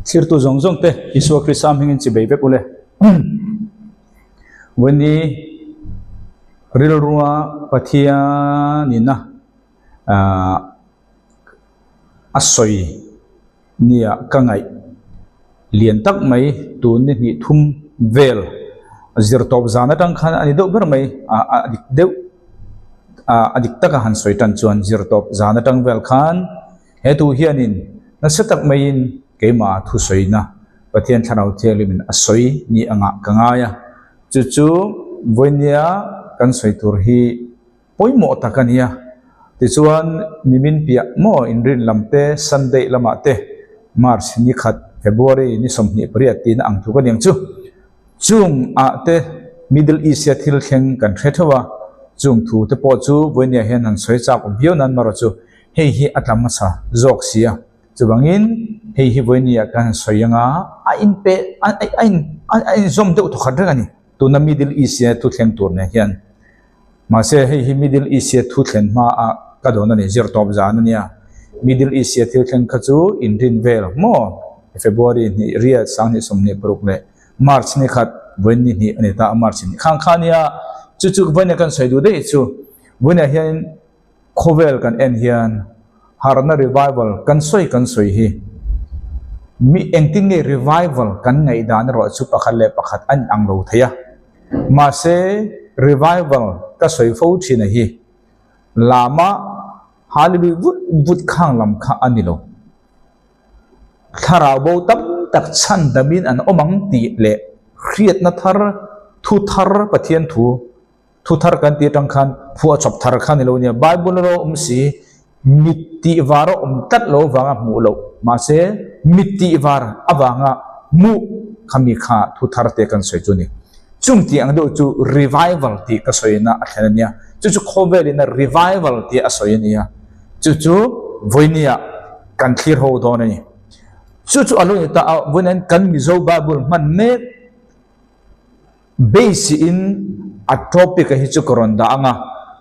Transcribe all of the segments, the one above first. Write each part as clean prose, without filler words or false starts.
Thirtu zawng zawng te Isua Krista hmingin chi bei vek ule. Vawiini rilrua Pathianina a sawi nia ka ngaih lian tak mai tun ni hnih thum vel zir tawp zan atang khan a ni deuh ber mai a dik deuh a dik taka han sawi tan chuan zir tawp zan atang vel khan he thu hianin nasa tak maiin keimah thusawina Pathian Thlarau Thianghlimin a sawi ni angah ka ngai a, chu chu vawinia kan sawi tur hi Pawimawh tak a nia. Tichuan, nimin piah maw inrin lam te, Sunday lamah te, March ni khat, February ni 28 tiin a ang tluk a niang chu. Chung ah te Middle East-a thil thleng kan hre theuh a, chung thu te pawh chu vawinia hian han sawi chak awm viau nan marawh chu hei hi a tla hmasa zawk si a. Chuvangin hei hi vawinia kan han sawi anga a inpe a a inzawm deuh thawkhat reng a ni. Tuna Middle East-a thu thleng tur nen hian. Mahse, hei hi Middle East-a thu thlen hmaah ka dawn a ni, zir tawp zan a nia. Middle East-a thil thleng kha chu inrin vel maw? February hnih riat sanghnih 26 leh March ni khat vawiin ni hnih a ni ta a, March ni khang kha a nia. Chu chu vawiin kan sawi duh daih chu vawiinah hian Khawvel kan en hian harhna revival kan sawi kan sawi hi mi engtin nge revival kan ngaihdan erawh chu pakhat leh pakhat a inang lo thei a. Mahse revival ka sawi fo thin a hi lama Hallelui vut vut khang lam kha a ni lo. Thlarau bo tam tak chhan damin an awm ang tih leh hriatna thar, thu thar Pathian thu Thu thar kan tih atang khan phuah chawp thar kha ni lo nia. Bible erawh awm si, mit tih var a awm tlat lo avanga hmuh loh. Mahse, mit tih var avanga hmuh kha mi kha thu thar te kan sawi chu a ni. Chung tih ang deuh chu revival tih ka sawina a thlen a nia. Chu chu khawvelina revival tih a sawi a nia. Chu chu vawinia kan thlir ho dawn a ni. Chu chu a lo ni ta a, vawiin kan Mizo Bible hman mek. Base in a topic a hi chu ka rawn dah ang a,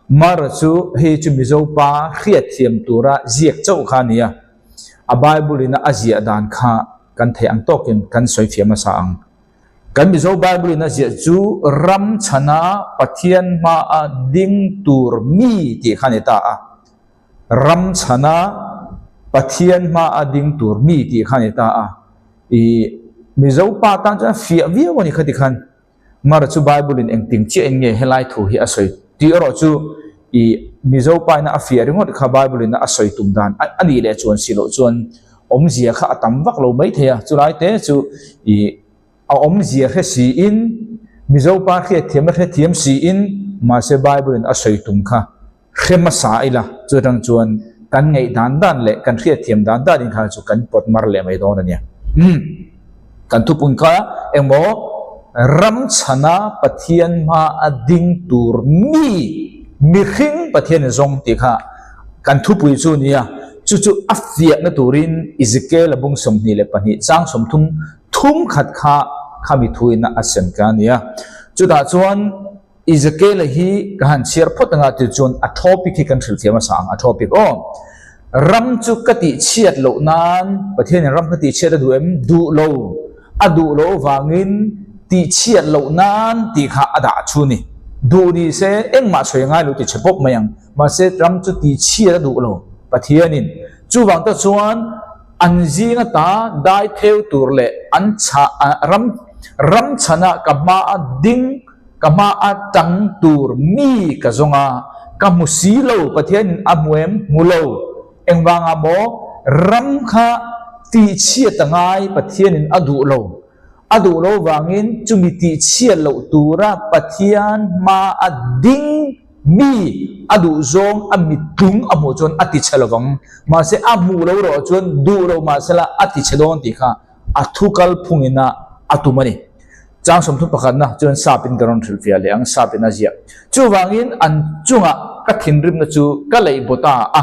Mara chu hei chu Mizo pa hriatthiam tura ziak chauh kha a ni a, a Bible in a ziah dan kha kan theih ang tawkin kan sawi thiam hmasa ang. Kan Mizo Bible in a ziah chu ram chhana Pathian hmaa ding tur mi tih kha a ni ta a, ram chhana Pathian hmaa ding tur mi tih kha a ni ta a. I Mizo pa tan chuan fiah viau a ni khati khan. Mara chu Bible in engting chiah in nge helai thu hi a sawi tih erawh chu i Mizo pa ina a fiah ringawt kha Bible in a sawi tum dan a nih leh chuan si loh chuan awmzia kha a tam vak lo mai thei a. Chulai te chu i a awmzia hre si in Mizo pa hriatthiam a hrethiam si in mahse Bible in a sawi tum kha Hre hmasa ila, chu atang chuan kan ngaih dan dan leh kan hriatthiam dan dan in kha chu kan pawt mar leh mai dawn a nia. Umm, kan thupun kha engmaw ram chhana Pathian hma a ding tur mi, mihring Pathian in zawng tih kha kan thupui chu a nia. Chu chu a fiahna turin Ezekiel a bung 22 chang 30 thum khat kha khami thuin a sem ka a nia. Chutah chuan Ezekiel-a hi ka han chhiar phawt anga tih chuan a topic hi kan hrilh thiam hmasa ang, a topic aw. Ram chu ka tih chhiat loh nan, Pathianin ram ka tih chhiat a duh em? Duh lo. A duh loh avangin tih chhiat loh nan tih kha a dah chu ni. Duh ni se engmah sawi ngai lo ti chhe pawp mai ang. Mahse ram chu tih chhiat a duh lo Pathianin. Chuvang te chuan an zing ata dai pheu tur leh an chhah ram ram chhanah ka hmaa ding Ka hma a tang tur mi ka zawng a, ka hmu si lo, Pathianin a hmu em? Hmu lo. Engvangah maw ram kha tihchhiat a ngai, Pathianin a duh lo. A duh lo vangin chumi tihchhiat loh tura Pathian hma a ding mi a duh zawng a mittlung a hmuh chuan a tichhe lo vang. Mahse a hmuh lo erawh chuan duh lo mahsela a tichhe dawn tih kha a thu kal phungin a a tum a ni. Chang 30 pakhatna chuan sap in ka rawn hrilh fiah leh ang, sap in a ziah. Chuvangin an chungah ka thinrimna chu ka leih baw ta a,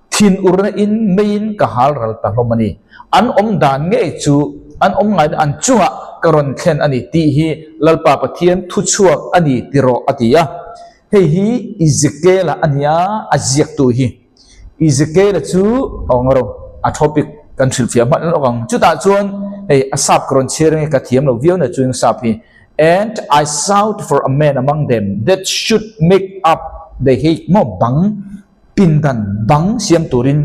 thin urna in meiin ka hal ral ta hlawm a ni. An awm dan ngei chu an awm ngaina an chungah ka rawn thlen a ni tih hi Lalpa Pathian thuchhuak a ni ti rawh a ti a. Hei hi Ezekiel-a a nia, a ziaktu hi. Ezekiel-a chu a awm ro, a topic. Kan hrilhfiah hman lawk ang. Chutah chuan hei a sap ka rawn chhiar ange ka thiam lo viau na chuan sap hi And I sought for a man among them that should make up the hate maw bang pindan bang siam turin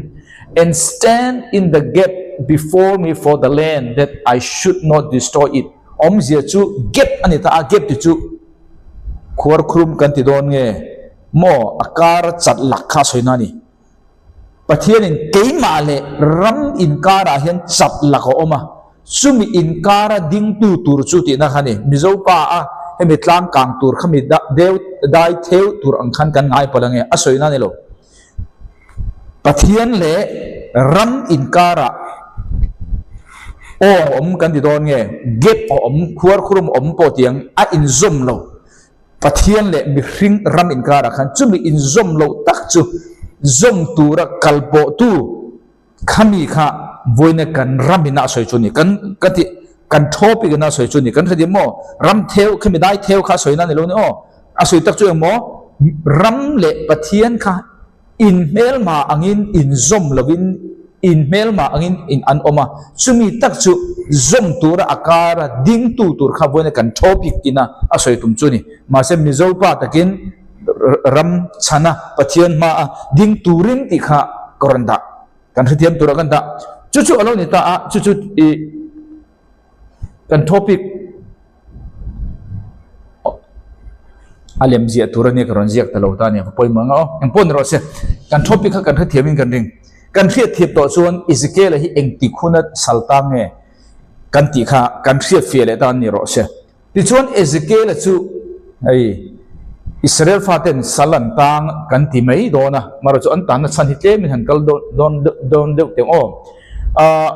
and stand in the gap before me for the land that I should not destroy it awmzia chu gap a ni ta a gap ti chu khuarkhrum kan ti dawn nge maw a kar chat lak kha a sawi na a ni. Pathianin keimah leh ram inkarah hian chap lak a awm a, chumi inkara dingtu tur chu tihna kha a ni. Mizo pa a hemi tlang kang tur kha mi deu dai theu tur ang khan kan ngai palh ange, a sawina a ni lo. Pathian leh ram inkarah awng awm kan ti dawn nge, gap a awm, khuarkhurum awm pawh tiang a inzawm lo. Pathian leh mihring ram inkarah khan chumi inzawm loh tak chu zawm tura kal pawhtu khami kha vawiina kan ram ina a sawi chu a ni. Kan ka ti kan topic ina a sawi chu a ni. Kan hre dim maw? Ram theu khami dai theu kha a sawina a ni lo ni aw. A sawi tak chu engmaw? Ram leh Pathian kha Inhmelma angin inzawm lovin inhmelma angin in an awm a, chumi tak chu zawm tura a kara dingtu tur kha vawiina kan topic ina a sawi tum chu a ni. Mahse Mizo pa takin ram chhana Pathian hmaa ding turin tih kha ka rawn dah, kan hrethiam tura kan dah. Chu chu a lo ni ta a, chu chu i Kan topic a lem ziah tur a nia ka rawn ziak ta lo ta a nia ka pawimawh ang a aw engpawh ni rawh se kan topic kha kan hrethiam in kan ring kan hriatthiam tawh chuan Ezekiel a hi engtik huna sal ta nge kan tih kha kan hriatfiah leh ta an ni rawh se tichuan Ezekiel a chu hei Israel faten sal an tang kan ti mai dawn a marawh chu an tanna chhan hi tlem in han kal dawn dawn deuh teng aw ah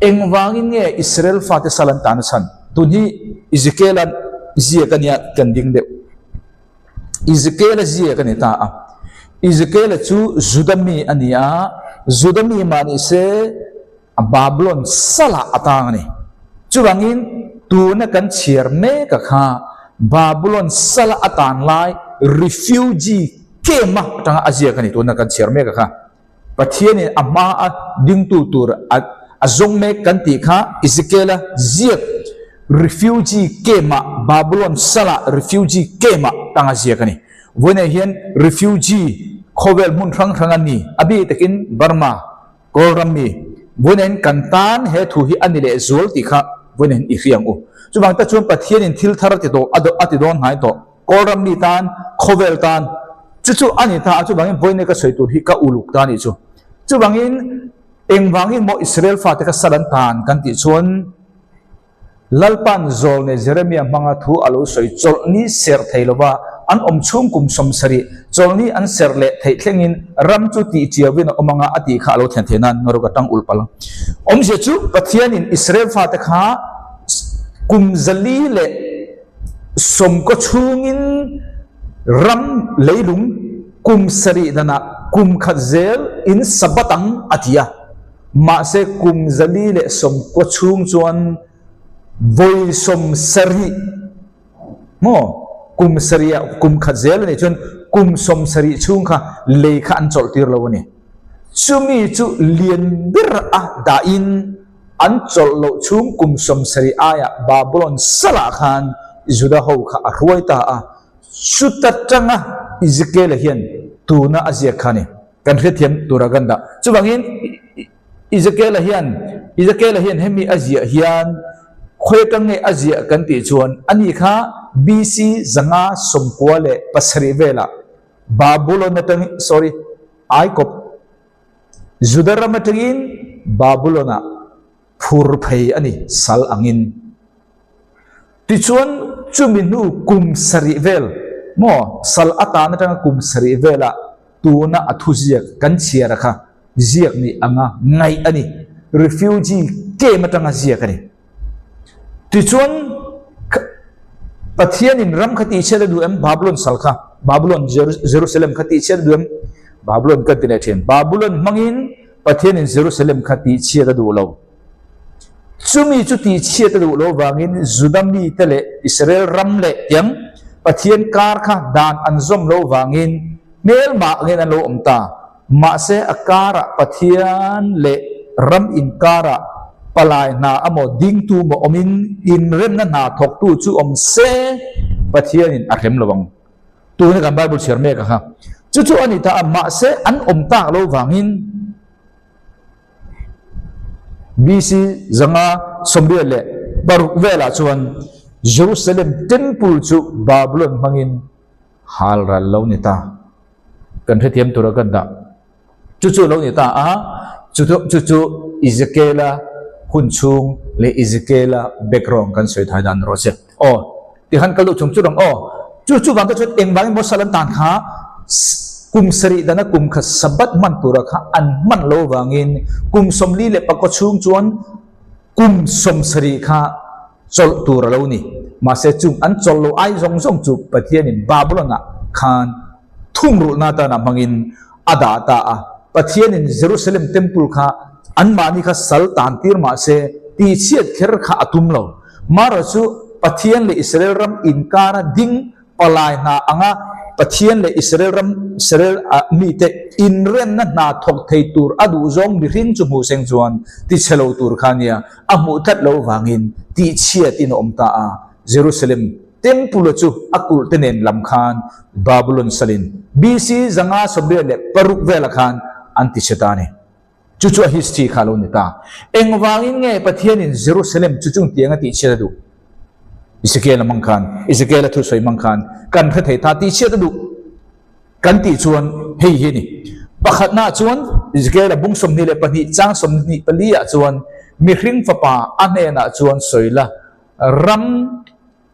Engvangin nge Israel fate sal an tan a chhan? Tun hi Ezekiel-a ziak a nia kan ding deuh. Ezekiel-a ziak a ni ta a. Ezekiel-a chu Juda mi a ni a, Juda mi mah ni se a Babylon salah a tang a ni. Chuvangin tuna kan chhiar mek a kha Babylon sala a tan lai refugee camp-a atanga a ziak a ni tuna kan chhiar mek a kha. Pathianin a hma a dingtu tur a a zawng mek kan tih kha Ezekiel-a ziak refugee camp-ah, Babylon salah refugee camp-ah tanga ziak a ni. Vawiinah hian refugee khawvel hmun hrang hrang an ni, a bik takin Burma, Kawlram mi. Vawiinah hian kan tan he thu hi a ni leh zual tih kha vawiinah hian i hria ang u. Chuvang tak chuan Pathianin thil thar a ti tawh, a ti dawn hnai tawh. Kawlram mi tan, khawvel tan, chu chu a ni ta a, chuvangin vawiin ka sawi tur hi ka uluk ta a nih chu. Chuvangin engvangin maw Israel fate kha sal an tan kan tih chuan Lalpa'n zawlnei Jeremia hmanga thu a lo sawi chawlhni serh thei lova an awm chhung kum 70 chawlhni an serh leh theih thlengin ram chu tih chiauin a awm anga a tih kha a lo thlen theih nan ngaruka tang ulh palh ang. Awmzia chu Pathianin Israel fate kha kum 400 leh Sawmkaw chhungin ram leilung kum sarih danah kum khat zel in Sabbath ang a ti a, mahse kum 490 chhung chuan vawi 70 maw kum sarihah kum khat zel a nih chuan kum 70 chhung kha lei kha an chawlh tir lo a ni. Chumi chu lian ber a dahin An chawlh loh chhung kum 70 aiah Babylon salah khan Juda ho kha a hruai ta a, chuta tanga Ezekiel-a hian tuna a ziak kha a ni. Kan hrethiam tura kan dah. Chuvangin Ezekiel-a hian Ezekiel-a hian hemi a ziah hian khawi atang nge a ziah kan tih chuan ani kha BC 597 velah Babylon atangin sorry Aikawp Juda ram atangin Babylon-ah phur phei a ni, sal angin. Tichuan, chumi hnu kum sarih vel, maw, sal atan atanga kum sarih velah tuna a thuziak kan chhiar a kha ziak nih anga ngaih a ni, refugee camp atanga ziak a ni. Tichuan, Pathianin ram kha tihchhiat a duh em? Babylon sal kha, Babylon, Jerusalem kha tihchhiat a duh em? Babylon kan ti leh thin. Babylon hmangin Pathianin Jerusalem kha tihchhiat a duh lo. Chumi chu tihchhiat a duh lo vangin Juda mite leh Israel ram leh tiang Pathian kar kha dan an zawm lo vangin hmelmah angin an lo awm ta. Mahse a karah Pathian leh ram inkarah palai hna amaw dingtu maw awmin inremna hna thawktu chu awm se Pathianin a hrem lo ang. Tuna kan Bible chhiar mek a kha chu chu a ni ta a, mahse an awm tak lo vangin BC 586 velah chuan Jerusalem Temple chu Babylon hmangin hal ral lo ni ta. Kan hrethiam tura kan dah. Chu chu lo ni ta a, chu chu chu Ezekiela hun chhung leh Ezekiela background kan sawi thai dan rawh se. Aw, tikhan kal duh chung chu rang aw. Chu chu vang te chuan engvangin maw sal an tan kha kum sarih dana kum khat Sabbath hman tura kha an hman lo vangin kum 45 chhung chuan kum 70 kha chawlh tur a lo ni. Mahse chung an chawlh lo ai zawng zawng chu Pathianin Babylon-ah khan thungrulhna atana hmangin a dah ta a. Pathianin Jerusalem Temple kha anmahni kha sal tan tir mahse tihchhiat kher kha a tum lo. Mara chu Pathian leh Israel ram inkara ding palai hna anga Pathian leh Israel ram Israel mite inremna hna thawk thei tur a duh zawng mihring chu hmuh seng chuan tichhe lo tur kha nia a hmuh tlat loh vangin tihchhiatin a awm ta a. Jerusalem Temple chu a kulh te nen lam khan Babylon salin BC 586 velah khan an tichhe ta a ni. Chu chu a history kha a lo ni ta. Engvangin nge Pathianin Jerusalem chu chung tiang a tihchhiat a duh? Ezekiel-a hmang khan, Ezekiel-a thusawi hmang khan kan hre thei ta, tihchhiat a duh kan tih chuan hei hi a ni. Pakhatnaah chuan Ezekiel-a bung 22 chang 24 ah chuan mihring fapa a hnenah chuan sawi la, ram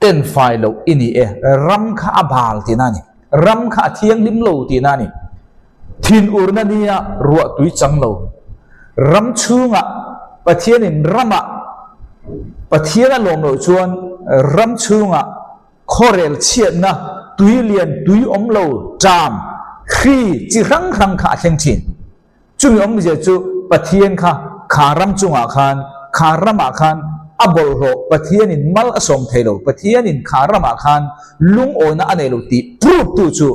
Ten fai loh i ni e, ram kha a bal tihna a ni. Ram kha a thianghlim lo tihna a ni. Thinurna nia ruah tui chang lo. Ram chhungah Pathianin ramah Pathian a lawm loh chuan ram chhungah khawrel chhiatna, tui lian, tui awm lo, ṭam, hri chi hrang hrang kha a thleng ṭhin. Chumi awmzia chu Pathian kha kha ram chungah khan, kha ramah khan a bawlhhlawh, Pathianin mal a sawm thei lo, Pathianin kha ramah khan lungawina a nei lo tih proof tu chu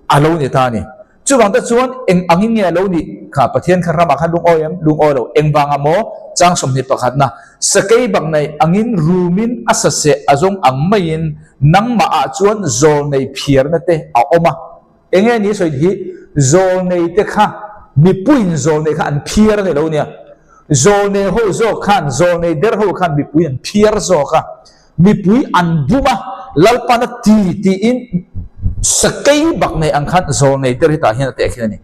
a lo ni ta a ni. Chuvang te chuan eng angin nge a lo nih kha Pathian kha ramah khan lungawi em? Lungawi lo. Engvangah maw? Chang 21 na sakei bak nei angin rumin a saseh a zawng ang maiin nangmahah chuan zawl nei phiarna te a awm a. Enge ni sawi hi zawlnei te kha mipuiin zawlnei kha an phiar a ni lo nia. Zawlnei ho zawk khan zawlnei der ho khan mipui an phiar zawk a, mipui an bum a, Lalpan a ti tiin sakei bak nei ang khan zawlnei der hi tah hian a teh khin a ni.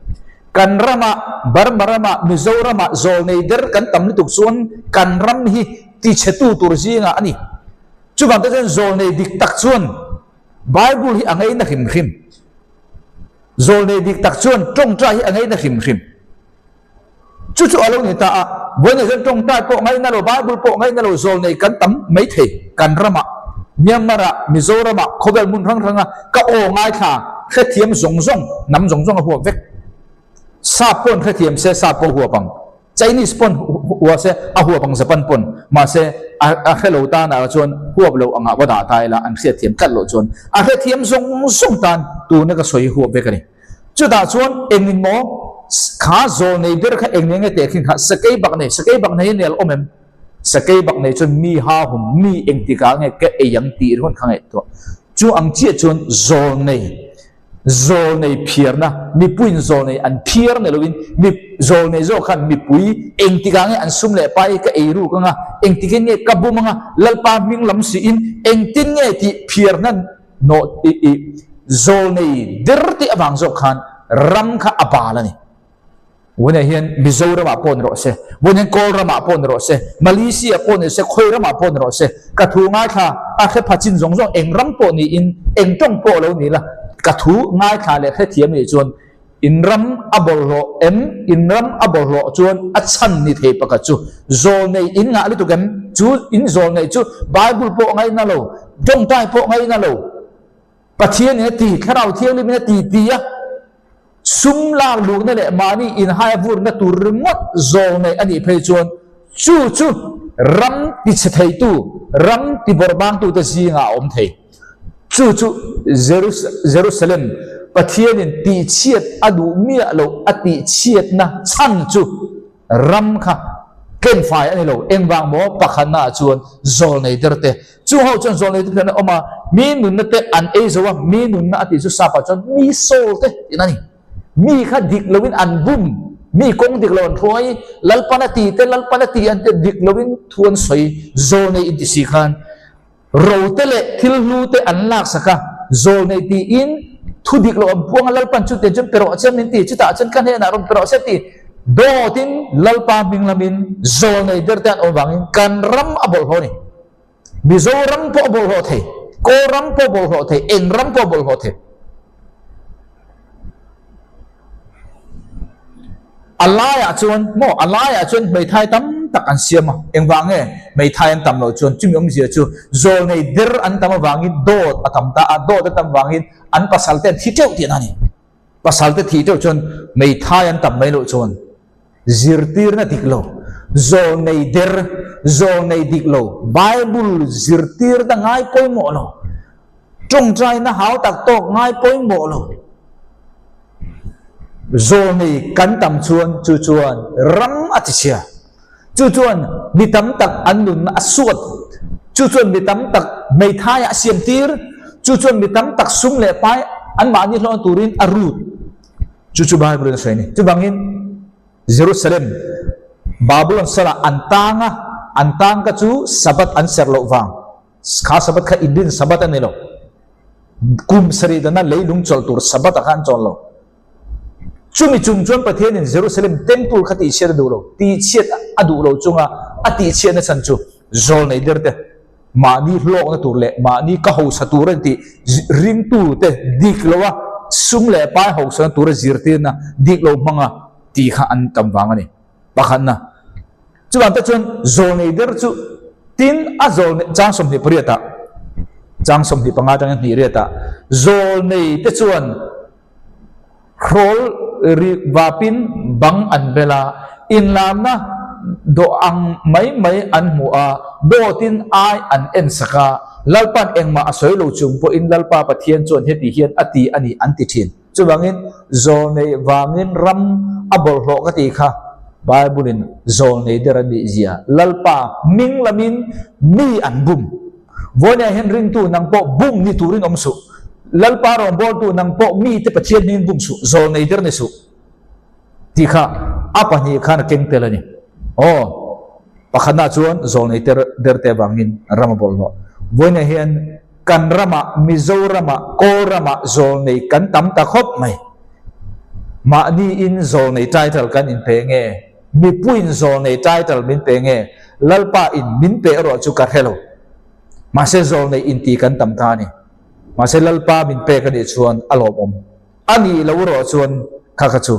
Kan rama, Burma rama, Mizorama zawlnei der kan tam lutuk chuan kan ram hi tichhetu tur zingah a ni. Chuvang te chuan zawlnei dik tak chuan Bible hi a ngaina hrim hrim. Zawlnei dik tak chuan tawngtai hi a ngaina hrim hrim. Chu chu a lo ni ta a, vawiinah chuan tawngtai pawh ngaina lo, Bible pawh ngaina lo zawlnei kan tam mai thei. Kan ramah, Myanmar-ah, Mizoramah, khawvel hmun hrang hranga ka aw ngaithla hrethiam zawng zawng, hnam zawng zawng a huap vek. Sap pawn hrethiam se sap pawh huap ang. Chinese pawn hua se a huap ang Japan pawn mahse a a hre lo tan ah chuan huap lo angah va dah ta ila an hriatthiam tlat loh chuan a hrethiam zawng zawng tan tuna ka sawi hi huap vek a ni. Chutah chuan engin maw kha zawl nei ber kha eng eng nge teh khin kha sakei bak nei sakei bak nei hi nel awm em? Sakei bak nei chuan mi ha hum mi engtikah nge ka ei ang tih ringawt kha ngaihtuah chu ang chiah chuan zawl nei Zawlnei phiarna, Mipuiin zawlnei an phiar ni loin mi zawlnei zawk khan mipui engtikah nge an sum leh pai ka ei ruk anga, engtikin nge ka bum anga, Lalpa hming lam siin engtin nge tih phiarna nawh i i zawlnei der tih avang zawk khan ram kha a bal a ni. Vawinah hian Mizoramah pawh ni rawh se, vawiin hian Kawl ramah pawh ni rawh se, Malaysia pawh ni se, khawi ramah pawh ni rawh se, ka thu ngaithla a hre pha chin zawng zawng eng ram pawh niin, eng tawng pawh lo ni la, ka thu ngaithla leh hrethiam nih chuan in ram a bawlhhlawh em, in ram a bawlhhlawh chuan a chhan ni thei pakhat chu zawlnei in ngah lutuk em, chu in zawlnei chu Bible pawh ngaina lo, tawngtai pawh ngaina lo, Pathianin a ti, Thlarau Thianghlimin a ti ti a, sum lak luhna leh mahni inhai a vurna tur ringawt zawl nei a nih phei chuan chu chu ram tichhe theitu, ram tibawrhbangtute zingah a awm thei. Chu chu Jerusalem. Pathianin tihchhiat a duh miah loh a tihchhiatna chhan chu ram kha kenfai a ni lo. Engvang maw? Pakhatnaah chuan zawlnei derte. Chung ho chuan zawlnei te hian an awm a, mi nunna te an ei zo a, mi nunna a tih chu sapah chuan mi soul te tihna a ni. Mi kha dik loin an bum, mi kawng dik lo an hruai, Lalpan a ti te, Lalpan a ti an ti dik loin thu an sawi, zawlnei inti si khan ro te leh thil hlu te an laksak a, zawlnei tiin thu dik lo an puang a, Lalpan chu tiang chuan pe rawh che min ti, chutah chuan ka hnenah rawn pe rawh se ti dawtin Lalpa hming lamin zawlnei der te an awm vangin kan ram a bawlhhlawh a ni. Mizoram pawh a bawlhhlawh thei, Kawlram pawh a bawlhhlawh thei, eng ram pawh a bawlhhlawh thei. A laiah chuan maw a laiah chuan hmeithai tam tak an siam a, engvang nge hmeithai an tam loh chuan chumi awmzia chu zawlnei der an tam avangin dawt a tam ta a, dawt a tam vangin an pasal te an thi teuh tihna a ni. Pasal te thih teuh chuan hmeithai an tam mai loh chuan zirtirna dik lo, zawlnei der, zawlnei dik lo, Bible zirtirna ngai pawimawh lo, tawngtaina hau tak tawk ngai pawimawh lo, zawlnei kan tam chuan chu chuan ram a ti chhia. Chu chuan mi tam tak an nunna a suat, chu chuan mi tam tak hmeithaiah a siam tir, chu chuan mi tam tak sum leh pai anmahni hlawhna turin a rut. Chu chu Bible in a sawi a ni. Chuvangin Jerusalem, Babylon salah an tang a, an tang ka chu Sabbath an serh loh vang. Kha Sabbath kha inrin Sabbath a ni lo. Kum sarih dana leilung chawlh tur Sabbath ah kha an chawl lo. Chumi chung chuan Pathianin Jerusalem Temple kha tihchhiat a duh lo. Tihchhiat a duh lo chunga a tihchhiatna chhan chu zawlnei der te, mahni hlawkna tur leh mahni ka hausa tur a ni tih ringtute dik loa sum leh pai hausana tura zirtirna dik lo hmanga tih kha an tam vang a ni. Pakhatna, chuvang te chuan zawlnei der chu tin a zawlnei chang 28 ah chang 25 atangin hnih riat ah zawlnei te chuan Hrawl ri vapin bang an bel a, inlarna dawh ang mai mai an hmu a, dawtin ai an en sak a, Lalpa'n engmah a sawi lo chung pawhin Lalpa Pathian chuan heti hian a ti a ni an ti thin. Chuvangin, zawlnei vangin ram a bawlhhlawh ka tih kha Bible-in zawlnei der a nih zia Lalpa hming lamin mi an bum. Vawinia hian ringtu nang pawh bum ni turin awm suh. Lalpa rawngbawltu nang pawh mite Pathian hmingin bum suh, zawl nei der ni suh tih kha a pahnih khan a keng tel a ni. Aw, pakhatna chuan zawl nei ter der te avangin ram a bawlhhlawh. Vawinia hian kan ramah, Mizoramah, Kawlramah zawl nei kan tam ta khawp mai. Mahniin zawl nei title kan inpe nge? Mipuiin zawlnei title min pe nge? Lalpa in min pe erawh chu ka hre lo. Mahse zawlnei inti kan tam ta a ni. Mahse Lalpa min pek a nih chuan a lawmawm. A nih lo erawh chuan kha kha chu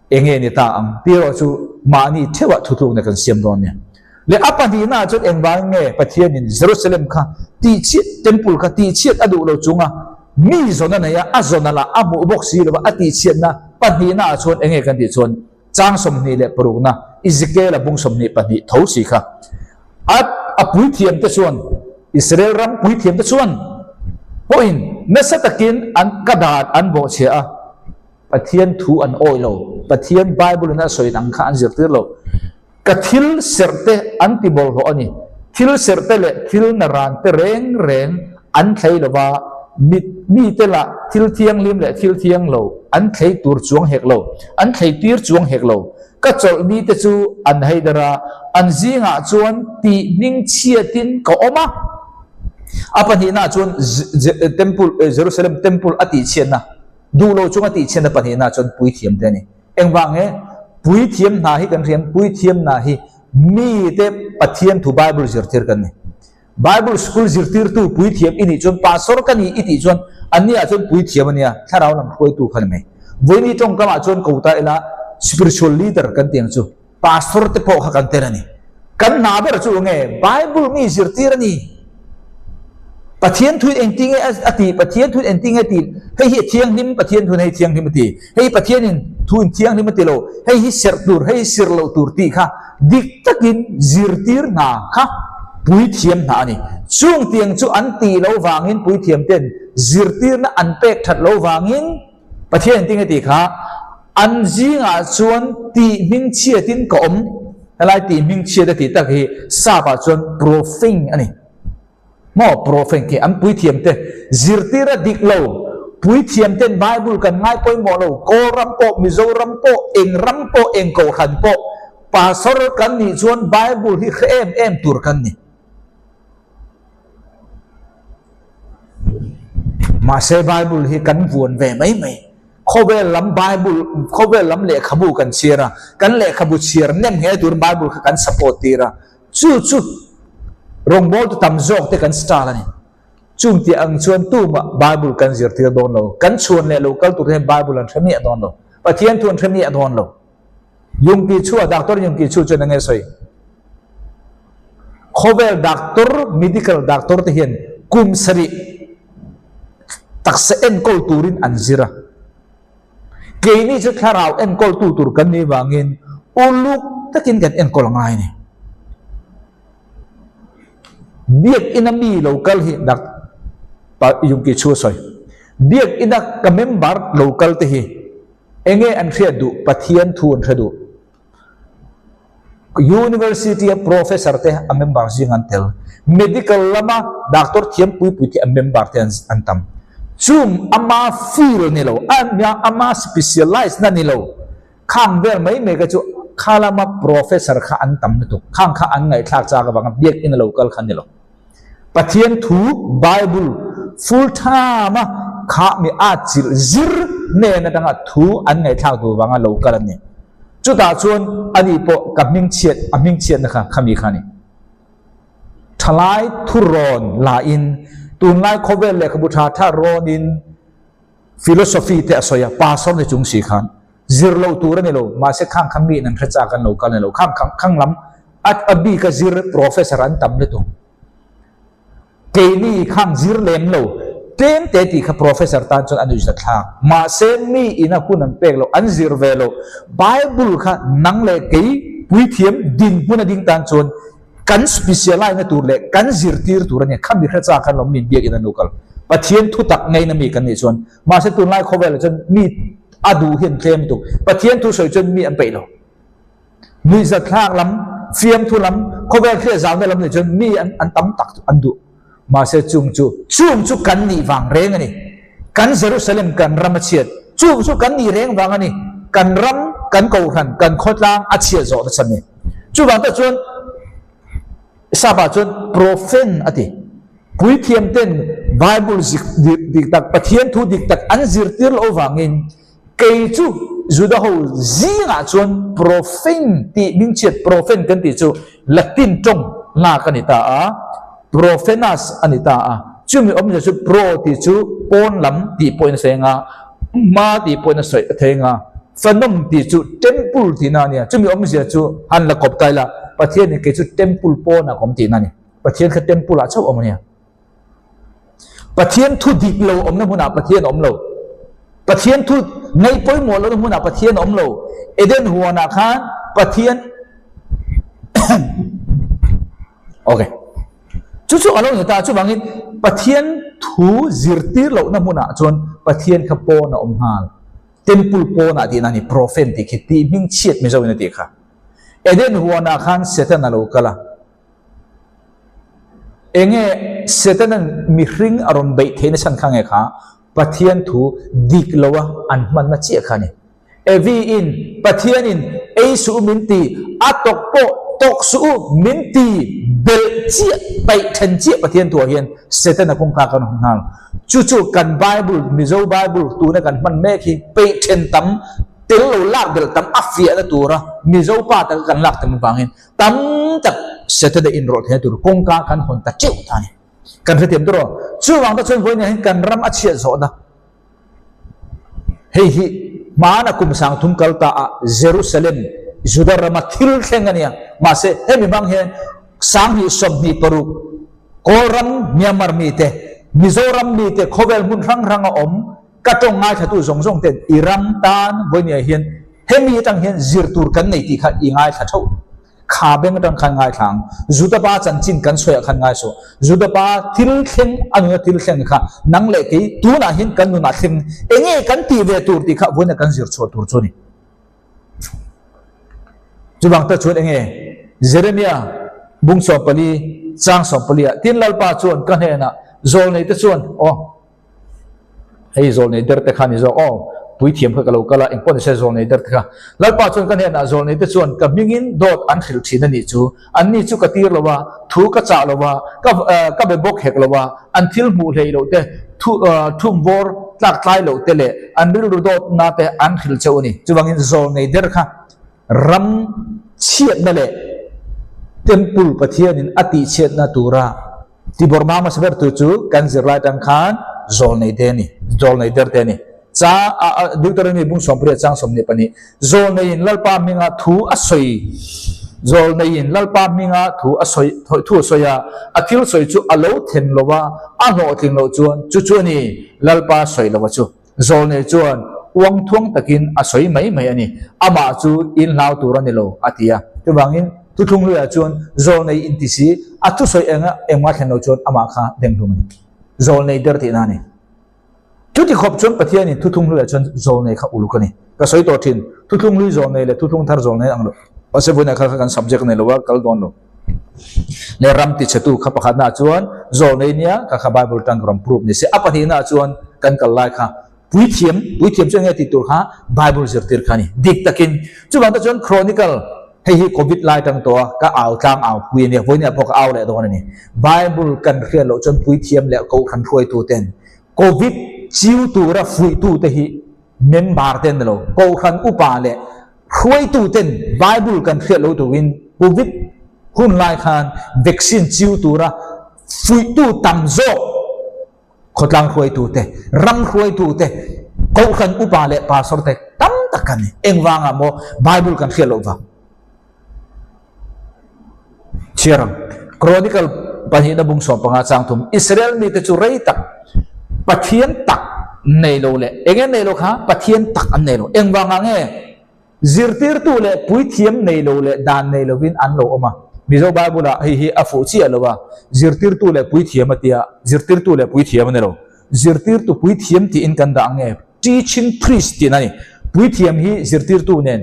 enge ni ta ang tih erawh chu mahni theuhah thutlukna kan siam dawn nia. Leh a pahnihnaah chuan engvangin nge Pathianin Jerusalem kha tihchhiat, temple kha tihchhiat a duh lo chunga mi zawn a nei a, a zawn a lah a hmuh bawk si lova a tihchhiatna pahnihnaah chuan enge kan tih chuan Chang 26na Ezekiel-a bung 22 tho si kha. A a puithiamte chuan, Israel ram puithiamte chuan pawhin nasa takin an ka dan an bawhchhia a, Pathian thu an awih lo, Pathian Bible-in a sawi ang kha an zirtir lo. Ka thil serhte an ti bawlhhlawh a ni. Thil serhte leh thil narante reng reng an thlei lo va, mit mite lah thil thianghlim leh thil thiang lo an thlei tur chuang hek lo, an thlei tir chuang hek lo. Ka chawlh mite chu an hei der a, an zingah chuan tih hming chhiatin ka awm a. A pahnihnaah chuan Temple, Jerusalem Temple a tihchhiatna, duh lo chung a tihchhiatna pahnihnaah chuan puithiamte a ni. Engvang nge? Puithiam hna hi kan hriam, puithiam hna hi mite Pathian thu Bible zirtir kan ni. Bible school zirtirtu puithiam i nih chuan pastor ka ni i tih chuan anni ah chuan puithiam a nia, thlarau lam hruaitu kha ni mai. Vawiini tawngkam ah chuan ko ta ila spiritual leader kan tih ang chu pastor te pawh kha kan tel a ni. Kan hna ber chu nge Bible mi zirtir a ni. Pathian thuin engtin nge a tih, Pathian thuin engtin nge a tih, hei hi a thianghlim, Pathian thuin hei thianghlim a ti, hei Pathianin thuin thianghlim a ti lo, hei hi serh tur, hei hi sirh loh tur tih kha dik takin zirtir hna kha puithiam hna a ni. Chung tiang chu an tih loh vangin puithiam ten zirtirna an pek that loh vangin. Pathian engtin nge tih kha an zingah chuan tih hmingchhiatin ka awm. Helai tih hmingchhiat a tih tak hi sap ah chuan profane a ni. Maw profane khi an puithiam te zirtir a dik lo. Puithiam ten Bible kan ngai pawimawh lo. Kawl ram pawh, Mizoram pawh, eng ram pawh, eng kohhran pawh pastor kan nih chuan Bible hi hre em em tur kan ni. Mahse Bible hi kan vuan ve mai mai. Khawvel lam Bible, khawvel lam lehkhabu kan chhiar a, kan lehkhabu chhiar nem nghe turin Bible kha kan support tir a. Chu chu rawngbawltu tam zawk te kan style a ni. Chung tih ang chuan tumah Bible kan zirtir dawn lo. Kan chhuan leh lo kal tur hian Bible an hre miah dawn lo. Pathian thu an hre miah dawn lo. Yungki Chua, Doctor Yungki Chu chuan enge sawi? Khawvel doctor, medical doctor te hian kum sarih taksa enkawl turin an zir a. Keini chu thlarau enkawltu tur kan nih vangin uluk takin kan enkawl a ngai a ni. Biakina mi lo kal hi dak pa Yungki Chu a sawi. Biakina ka member lo kal te hi Enge an hriat duh? Pathian thu an hre duh. University a professor te a member zing an tel. Medical lama doctor thiam pui pui te a member te an tam. Chung ama field ni lo, ama specialize na ni lo, khang vel mai mai kha chu kha lama professor kha an tam lutuk. Khang kha an ngaihthlak chak avanga biakinn a lo kal kha ni lo. Pathian thu, Bible, full time a khah mi a chilh zir hnen atanga thu an ngaihthlak duh vanga lo kal an ni. Chutah chuan ani pawh ka hmingchhiat, a hmingchhiatna kha khami kha a ni. Thalai thurawn la in, tunlai khawvel lehkhabu tha tha rawn in philosophy te a sawi a, pastor ni chung si khan zir lo tur a ni lo, mahse khang kha mi in an hre chak an lo kal a ni lo, khang khang khang lam a a bik a zir professor an tam lutuk. Keini khang zir lem lo tlem te tih kha professor tan chuan a nuihzat thlak. Mahse mi in a hun an pek lo, an zir ve lo. Bible kha nang leh kei puithiam dinhmun a ding tan chuan kan specialise na tur leh kan zirtir tur a nia. Kha mi hre chak khan lo min biakin an lo kal. Pathian thutak ngeina mi kan nih chuan. Mahse tunlai khawvelah chuan mi a duh hi an tlem tuk. Pathian thu sawi chuan mi an peih lo. Nuihzat thlak lam, fiamthu lam, khawvel hriat zauna lam nih chuan mi an an tam tak chu an duh. Mahse chung chu, chung chu kan nih vang reng a ni. Kan Jerusalem kan ram a chhiat, chung chu kan nih reng vang a ni. Kan ram, kan kohhran, kan khawtlang a chhiat zawh na chhan ni. Chuvang tak chuan Sapa chuan profen a ti. Puithiam ten Bible zik dik tak, Pathian thu dik tak an zirtir loh vangin Kei chu Juda ho zingah chuan Profen tih hmingchhiat Profen kan tih chu Latin tawng lak a ni ta a, Profenas a ni ta a. Chumi awmzia chu pro tih chu pawn lam tih pawhin a sawi anga, hma tih pawhin a sawi a thei anga, Phanom tih chu temple tihna a nia. Chumi awmzia chu han la kawp ta ila, Pathianin kei chu temple pawnah ka awm tihna a ni. Pathian kha temple ah chauh awm a nia. Pathian thu dik lo awmna hmunah Pathian awm lo. Pathian thu ngaih pawimawh lohna hmunah Pathian awm lo. Eden huanah khan Pathian Okay. Chu chu a lo ni ta chuvangin Pathian thu zirtir lohna hmunah chuan Pathian kha pawn a awm nghal. Temple pawnah tihna a ni, Prophet tih khi tih hming chhiat Mizo in a tih kha. Eden huanah khan Satan a lo kal a. Enge Setanan mihring a rawn beih theihna chhan kha nge kha Pathian thu dik loa an hmanna chiah kha a ni. Evi in Pathianin ei suh u min ti, a tawk pawh tawk suh u min ti belh chiah, paih then chiah Pathian thuah hian Setana kawngka kan hawn nghal. Chu chu kan Bible, Mizo Bible tuna kan hman mek hi peih then tam tel lo lak belh tam a fiahna tura Mizo pa taka kan lak tam avangin Tam tak Saturday inrawlh theihna tur kawngka kan hawn ta teuh ta a ni. Kan hrethiam tur aw. Chuvang te chuan vawiin hian kan ram a chhiat zawhna hei hi hmana kum sang thum kal ta ah Jerusalem Juda rama thil thleng a nia. Mahse hemi hmang hian 2026 Kawlram Myanmar mite, Mizoram mite khawvel hmun hrang hrang a awm ka tawng ngaithlatu zawng zawng ten i ram tan vawiin hian hemi atang hian zir tur kan nei tih kha i ngaithla theuh. Kha beng atang khan ngaithla ang. Juda pa chanchin kan sawiah khan ngai suh. Juda pa thil thleng, a nuna thil thleng kha nang leh kei tunah hian kan nunah thleng enge kan tih ve tur tih kha vawiina kan zir chhuah tur chu a ni. Chuvang tak chuan enge Jeremia bung 14 chang 14 ah tin Lalpa chuan ka hnenah zawlnei te chuan aw hei zawlnei der te kha ni zawk aw puithiam kha ka lo kal a engpawh nise zawlnei der te kha Lalpa chuan ka hnenah zawlnei te chuan ka hmingin dawt an hrilh thin a nih chu anni chu ka tir lo a thu ka chah lo a ka ka be bawk hek lo a an thil hmuh hlei loh te thu thumvawr tlak tlai loh te leh an rilru dawtna te an hrilh cheu a ni. Chuvangin zawlnei der kha ram chhiatna leh Temple Pathianin a tihchhiatna tura tibawrh hma hmasa ber tu chu kan zirlai atang khan zawlnei te a ni, zawlnei der te a ni. Cha Deuteronomy bung 18 chang 22 Zawlneiin Lalpa hminga thu a sawi Zawlneiin Lalpa hminga thu a sawi thu a sawi a, a thil sawi chu a lo then lo a, a hlawhtling loh chuan chu chu a ni, Lalpa sawi lo a chu. Zawlnei chuan uang thuang takin a sawi mai mai a ni, amah chu in hlau tur a ni lo, a ti a. Chuvangin thuthlung hluiah chuan zawlnei inti si, a thusawi enga engmah thlen lo chuan amah kha denghlum a ni. Zawlnei der tihna a ni. Chuti khawp chuan Pathianin thuthlung hluiah chuan zawlnei kha uluk a ni. Ka sawi tawh thin, thuthlung hlui zawlnei leh thuthlung thar zawlnei ang lo. Mahse vawiinah kha kha kan subject nei lo a, kal dawn lo. Leh ram tichhetu kha pakhatnaah chuan zawlnei nia kha kha Bible tang ka rawn prove ni se. A pahnihnaah chuan kan kal lai kha puithiam, puithiam chu enge tih tur kha Bible zirtir kha a ni. Dik takin. Chuvang te chuan Chronicle hei hi Covid lai tang tawh a, ka au tlang au pui a nia, vawiinah pawh ka au leh dawn a ni. Bible kan hriat loh chuan puithiam leh kohhran hruaituten Covid chiu tura fuihtute hi member te an ni lo. Kohhran upa leh hruaituten Bible kan hriat lo turin Covid hun lai khan vaccine chiu tura fuihtu tam zawk khawtlang hruaitute, ram hruaitute, kohhran upa leh pastor te tam tak kan ni. Engvangah maw Bible kan hriat loh vang? Chhiar ang. Chronicle pahnihna bung 15 chang thum, Israel mite chu rei tak Pathian tak nei lo leh eng nge nei lo kha Pathian tak an nei lo. Engvangah nge zirtirtu leh puithiam nei lo leh dan nei lovin an lo awm a? Mizo Bible ah hei hi a fuh chiah lo a, zirtirtu leh puithiam a tia, zirtirtu leh puithiam a ni lo. Zirtirtu puithiam tiin kan dah ang nge? Teaching priest tihna a ni. Puithiam hi zirtirtu nen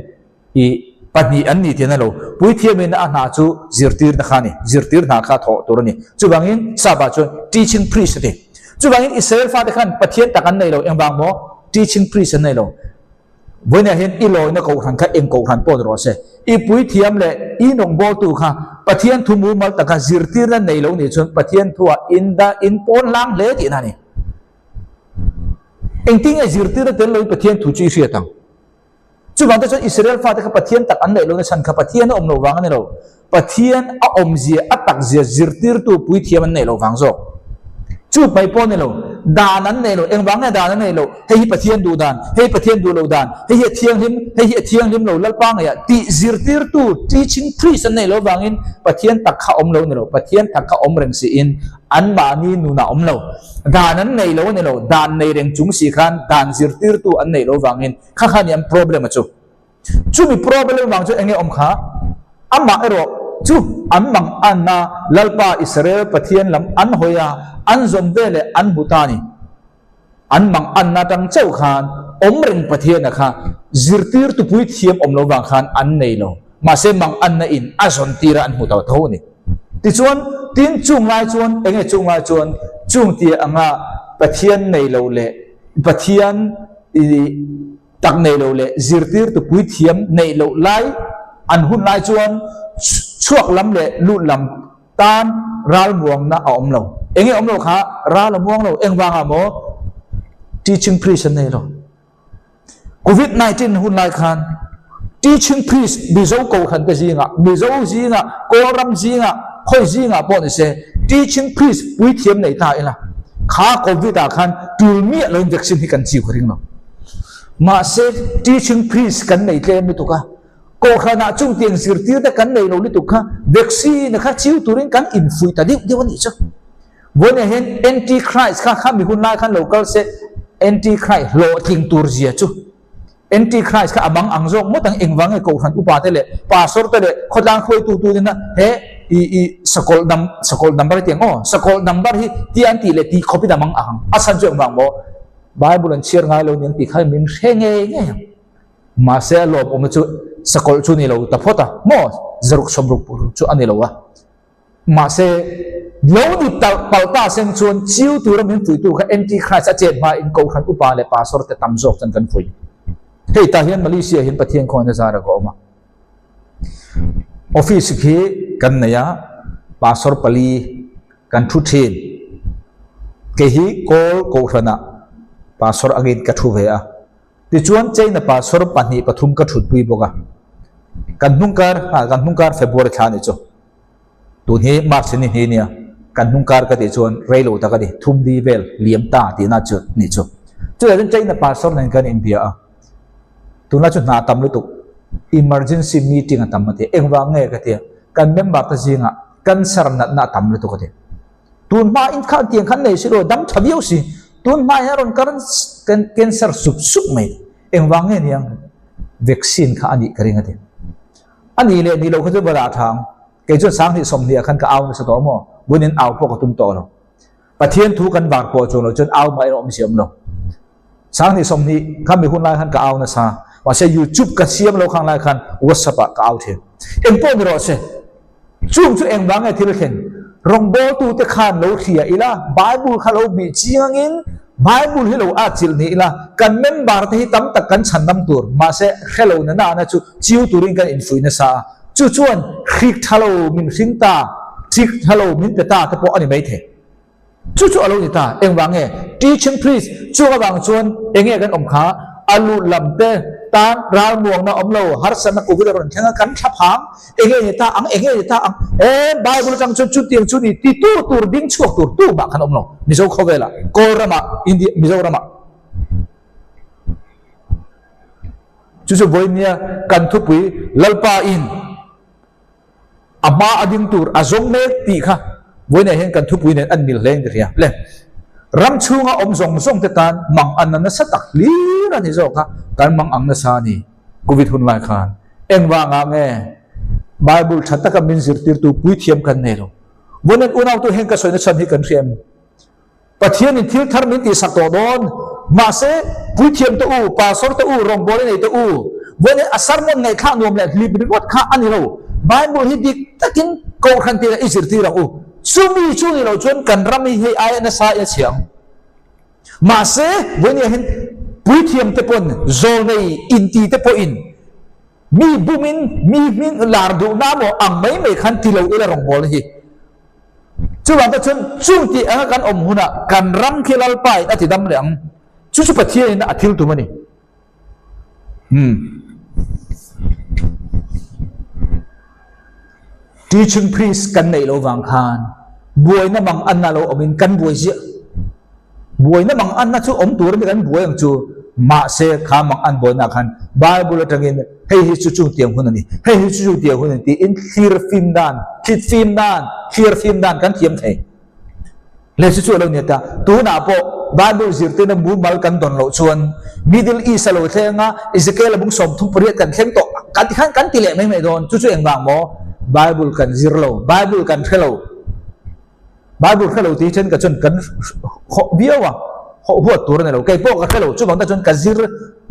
I pahnih an ni tih a lo. Puithiamin a hna chu zirtirna kha a ni. Zirtir hna kha thawh tur a ni. Chuvangin Sapa chuan teaching priest a ti. Chuvangin Israel fate khan Pathian tak an nei lo. Engvang maw? Teaching priest an nei lo. Vawiinah hian i lawina kohhran kha eng kohhran pawh ni rawh se. I puithiam leh i rawngbawltu kha Pathian thu mumal taka zirtirna nei lo nih chuan Pathian thuah in dah in pawn hlang hle tihna a ni. Engtin nge zirtirna tel loin Pathian thu chu i hriat ang? Chuvang te chuan Israel fate kha Pathian tak an neih lohna chhan kha Pathian a awm loh vang a ni lo. Pathian a awmzia, a takzia zirtirtu puithiam an neih loh vang zawk. Chu mai pawh a ni lo, dan an neih loh, engvang nge dan an neih loh, hei hi Pathian duh dan, hei Pathian duh loh dan, hei hi a thianghlim, hei hi a thianghlim lo, Lalpa ngeiah tih zirtirtu, teaching priest, an neih loh vangin Pathian tak kha awm lo a ni lo, Pathian tak kha awm reng siin anmahni nunah awm lo. Dan an neih lo a ni lo, dan nei reng chung si khan dan zirtirtu an neih loh vangin Kha kha ni an problem a chu. Chumi problem vang chu enge awm kha? Amah erawh chu an mang anna Lalpa Israel Pathian lam an hawi a, an zawn ve leh an hmu ta a ni. An mang anna atang chauh khan awm reng Pathiana kha zirtir tupui thiam awm lo vang khan an nei lo. Mahse mang anna in a zawn tir a an hmu ta tho a ni. Tichuan, tin chung lai chuan enge chung lai chuan chung tia anga Pathian nei lo leh Pathian i tak nei lo leh zirtirtu puithiam neih loh lai an hun lai chuan chhuak lam leh lut lam tan ral muangna a awm lo. Enge awm lo kha ral a muang lo engvangah maw teaching priest an nei lo. Covid 19 hun lai khan teaching priest Mizo kohhran te zingah, Mizo zingah, Kawlram zingah, khawi zingah pawh ni se teaching priest puithiam nei ta ila kha Covid ah khan tul miah loin vaccine hi kan chiu ka ring lo. Mahse teaching priest kan nei tlem lutuk a, kohhran ah chungtiang zirtir te kan nei lo lutuk kha vaccine kha chiu turin kan infuih ta deuh deuh a nih chu. Vawiinah hian Anti-Christ kha kha mi hun lai khan lo kal se Anti-Christ hlawhtling tur zia chu. Antichrist kha a mang ang zawk ngawt ang, engvang nge Kohhran upa te leh Pastor te leh khawtlang hruaitu tu nena he i i sakawlh nam sakawlh number ti ang aw, sakawlh number hi ti an tih leh tih khawp in a mang ang, a chhan chu engvang maw? Bible an chhiar ngai lo niang tih kha min hre ngei ngei ang. Mahse a lawmawmna chu sakawlh chu ni lo ta phawt a maw? Zaruk sawmruk chu a ni lo a. Mahse, lo ni talh palh ta seng chuan chiu tura min fuihtu kha Antichrist a chet hmain Kohhran upa leh Pastor te tam zawk chuan kan fuih. Hei tah hian Malaysia hian Pathian khawngaihna zara ka awm a. Office khi kan nei a, Pastor pali kan thu thin. Kei hi Kawl Kohhranah Pastor angin ka thu ve a. Tichuan China Pastor pahnih pathum ka thutpui bawk a. Kan hnungkar, kan hnungkar February thla a nih chu. Tun hi March ni hnih nia, kan hnung kar ka tih chuan rei lo tak a ni, thum di vel liam ta tihna chu nih chu. Chutah chuan China pastor nen kan inbia a, tunlai chu hna tam lutuk, emergency meeting a tam a ti, engvang nge ka tia, kan member te zingah cancer natna a tam lutuk a ti. Tun hma in khan tiang khan nei si lo, dam tha viau si, tun hma hian a rawn cancer sup sup mai, engvang nge niang vaccine kha a nih ka ring a ti. A nih leh nih loh kha chu va dah tha ang. Kei chuan 20 20 ah khan ka au nasa tawh maw? Bunin au pawh ka tum tawh lo. Pathian thu kan var pawh chuang lo chuan au mah erawh awmzia awm lo. 20 20 kha mi hun lai khan ka au nasa. Mahse YouTube ka siam lo khang lai khan WhatsApp ah ka au thin. Engpawh ni rawh se. Chung chu engvang nge thil thleng? Rawngbawltute khan lo hria ila, Bible kha lo bih chiangin Bible hi lo atchilh ni ila, kan member te hi tam tak kan chhandam tur, mahse hre lo na nana chu chiu turin kan infuih nasa a, chu chuan hrik tha lo min hring ta, hrik tha lo min pe ta te pawh a ni maithei. Chu chu a lo ni ta. Engvang nge? Teaching priest chung avang chuan enge kan awm kha? A lut lam te tan ralmuangna awm lo, harsatna covid a rawn thleng a, kan thla phang. Enge ni ta ang? Enge ni ta ang? E, Bible atang chuan chutiang chu ni ti tu tur ding chhuak tur tu mah kan awm lo. Mizo khawvelah, Kawlramah, India, Mizoramah. Chu chu vawinia kan thupui Lalpa in A hma a ding tur a zawng mek tih kha vawiinah hian kan thupui nen an mil hle in ka hria. Le, ram chhunga awm zawng zawng te tan mang anna nasa tak hlir a ni zawk a, kan mang ang nasa a ni Covid hun lai khan. Engvangah nge Bible tha taka min zirtirtu puithiam kan nei lo? Vawiin unautu heng ka sawina chhan hi kan hria em? Pathianin thil thar min tihsak tawh dawn. Mahse, puithiam te u, pastor te u, rawngbawlin nei te u, vawiin a sermon ngaihthlak nuam leh hlip ringawt kha a ni lo. Bible hi dik takin kohhran tirah i zirtir ang u. Chumi chu ni lo chuan kan ram hi hei aia nasa in a chhia ang. Mahse, vawiin hian puithiam te pawn zawlnei inti te pawhin mi bumin mi hming lar duhna maw ang mai mai khan ti lo ila rawngbawlna hi. Chuvang te chuan chung tih anga kan awm hunah kan ram khi Lalpa in a ti dam leh ang. Chu chu Pathian in a thil tum a ni. Hmm. Teaching priest kan neih lo vang khan buaina mang anna lo awmin kan buai ziah. Buaina mang anna chu awm tur a ni kan buai ang chu. Mahse kha mang an buaina ah khan Bible atangin hei hi chu chung tiang hun a ni, hei hi chu chung tiang hun a ni tiin thlir fim dan, thlit fim dan, thlir fim dan kan thiam thei. Le chu chu a lo ni ta. Tunah pawh Bible zirtirna mumal kan dawn loh chuan Middle East a lo thleng a, Ezekiel a bung 38 kan thleng tawh kan ti khan kan ti leh mai mai dawn. Chu chu engvang maw? Bible kan zir lo, Bible kan hre lo. Bible hre lo tih then ka chuan kan hawh viau a, hawh huat tur a ni lo. Kei pawh ka hre lo, chuvang tak chuan ka zir,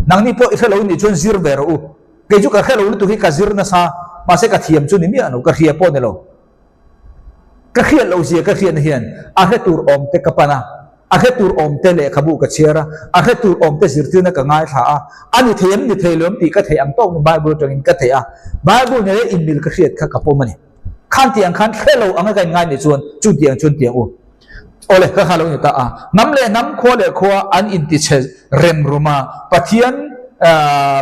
nangni pawh i hre lo nih chuan zir ve rawh u. Kei chu ka hre lo lutuk hi ka zir nasa, mahse ka thiam chu ni miah lo, ka hria pawh ni lo. Ka hriat loh zia ka hriatna hian a hre tur awm te ka pan a, a hre tur awm te lehkhabu ka chhiar a, a hre tur awm te zirtirna ka ngaithla a, a ni thei em ni thei lo em tih ka theih ang tawkin Bible atangin ka theih a, Bible nena inmil ka hriat kha ka pawm a ni. Khan tih ang khan hre lo anga ka inngai nih chuan chu tih ang chuan tiang u. Awle, ka kha lo ni ta a. Hnam leh hnam, khua leh khua an intichhe rem rum a, Pathian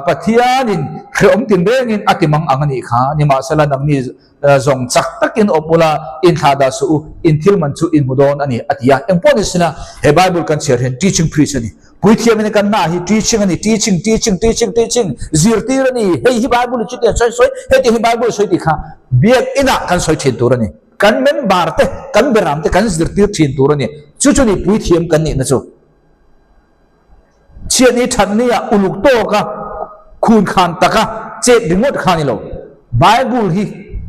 Pathianin hrehawm tinrengin a ti mang ang a nih kha. Nimahsela nangni zawng chak takin awm ula, inthlah dah suh u, in thil man chu in hmu dawn a ni, a ti a. Engpawh ni sila, he Bible kan chhiar hian teaching priest a ni. Puithiam in kan hna hi teaching a ni, teaching, teaching, teaching, teaching, zirtir a ni, hei hi Bible in chutiang sawi sawi, heti hi Bible sawi tih kha biakinah kan sawi thin tur a ni. Kan member te, kan beram te kan zirtir thin tur a ni. Chu chu ni puithiam kan nihna chu. Chhiatni thatni ah uluk tawka. Khun khan taka chet ringawt kha ni lo. Bible hi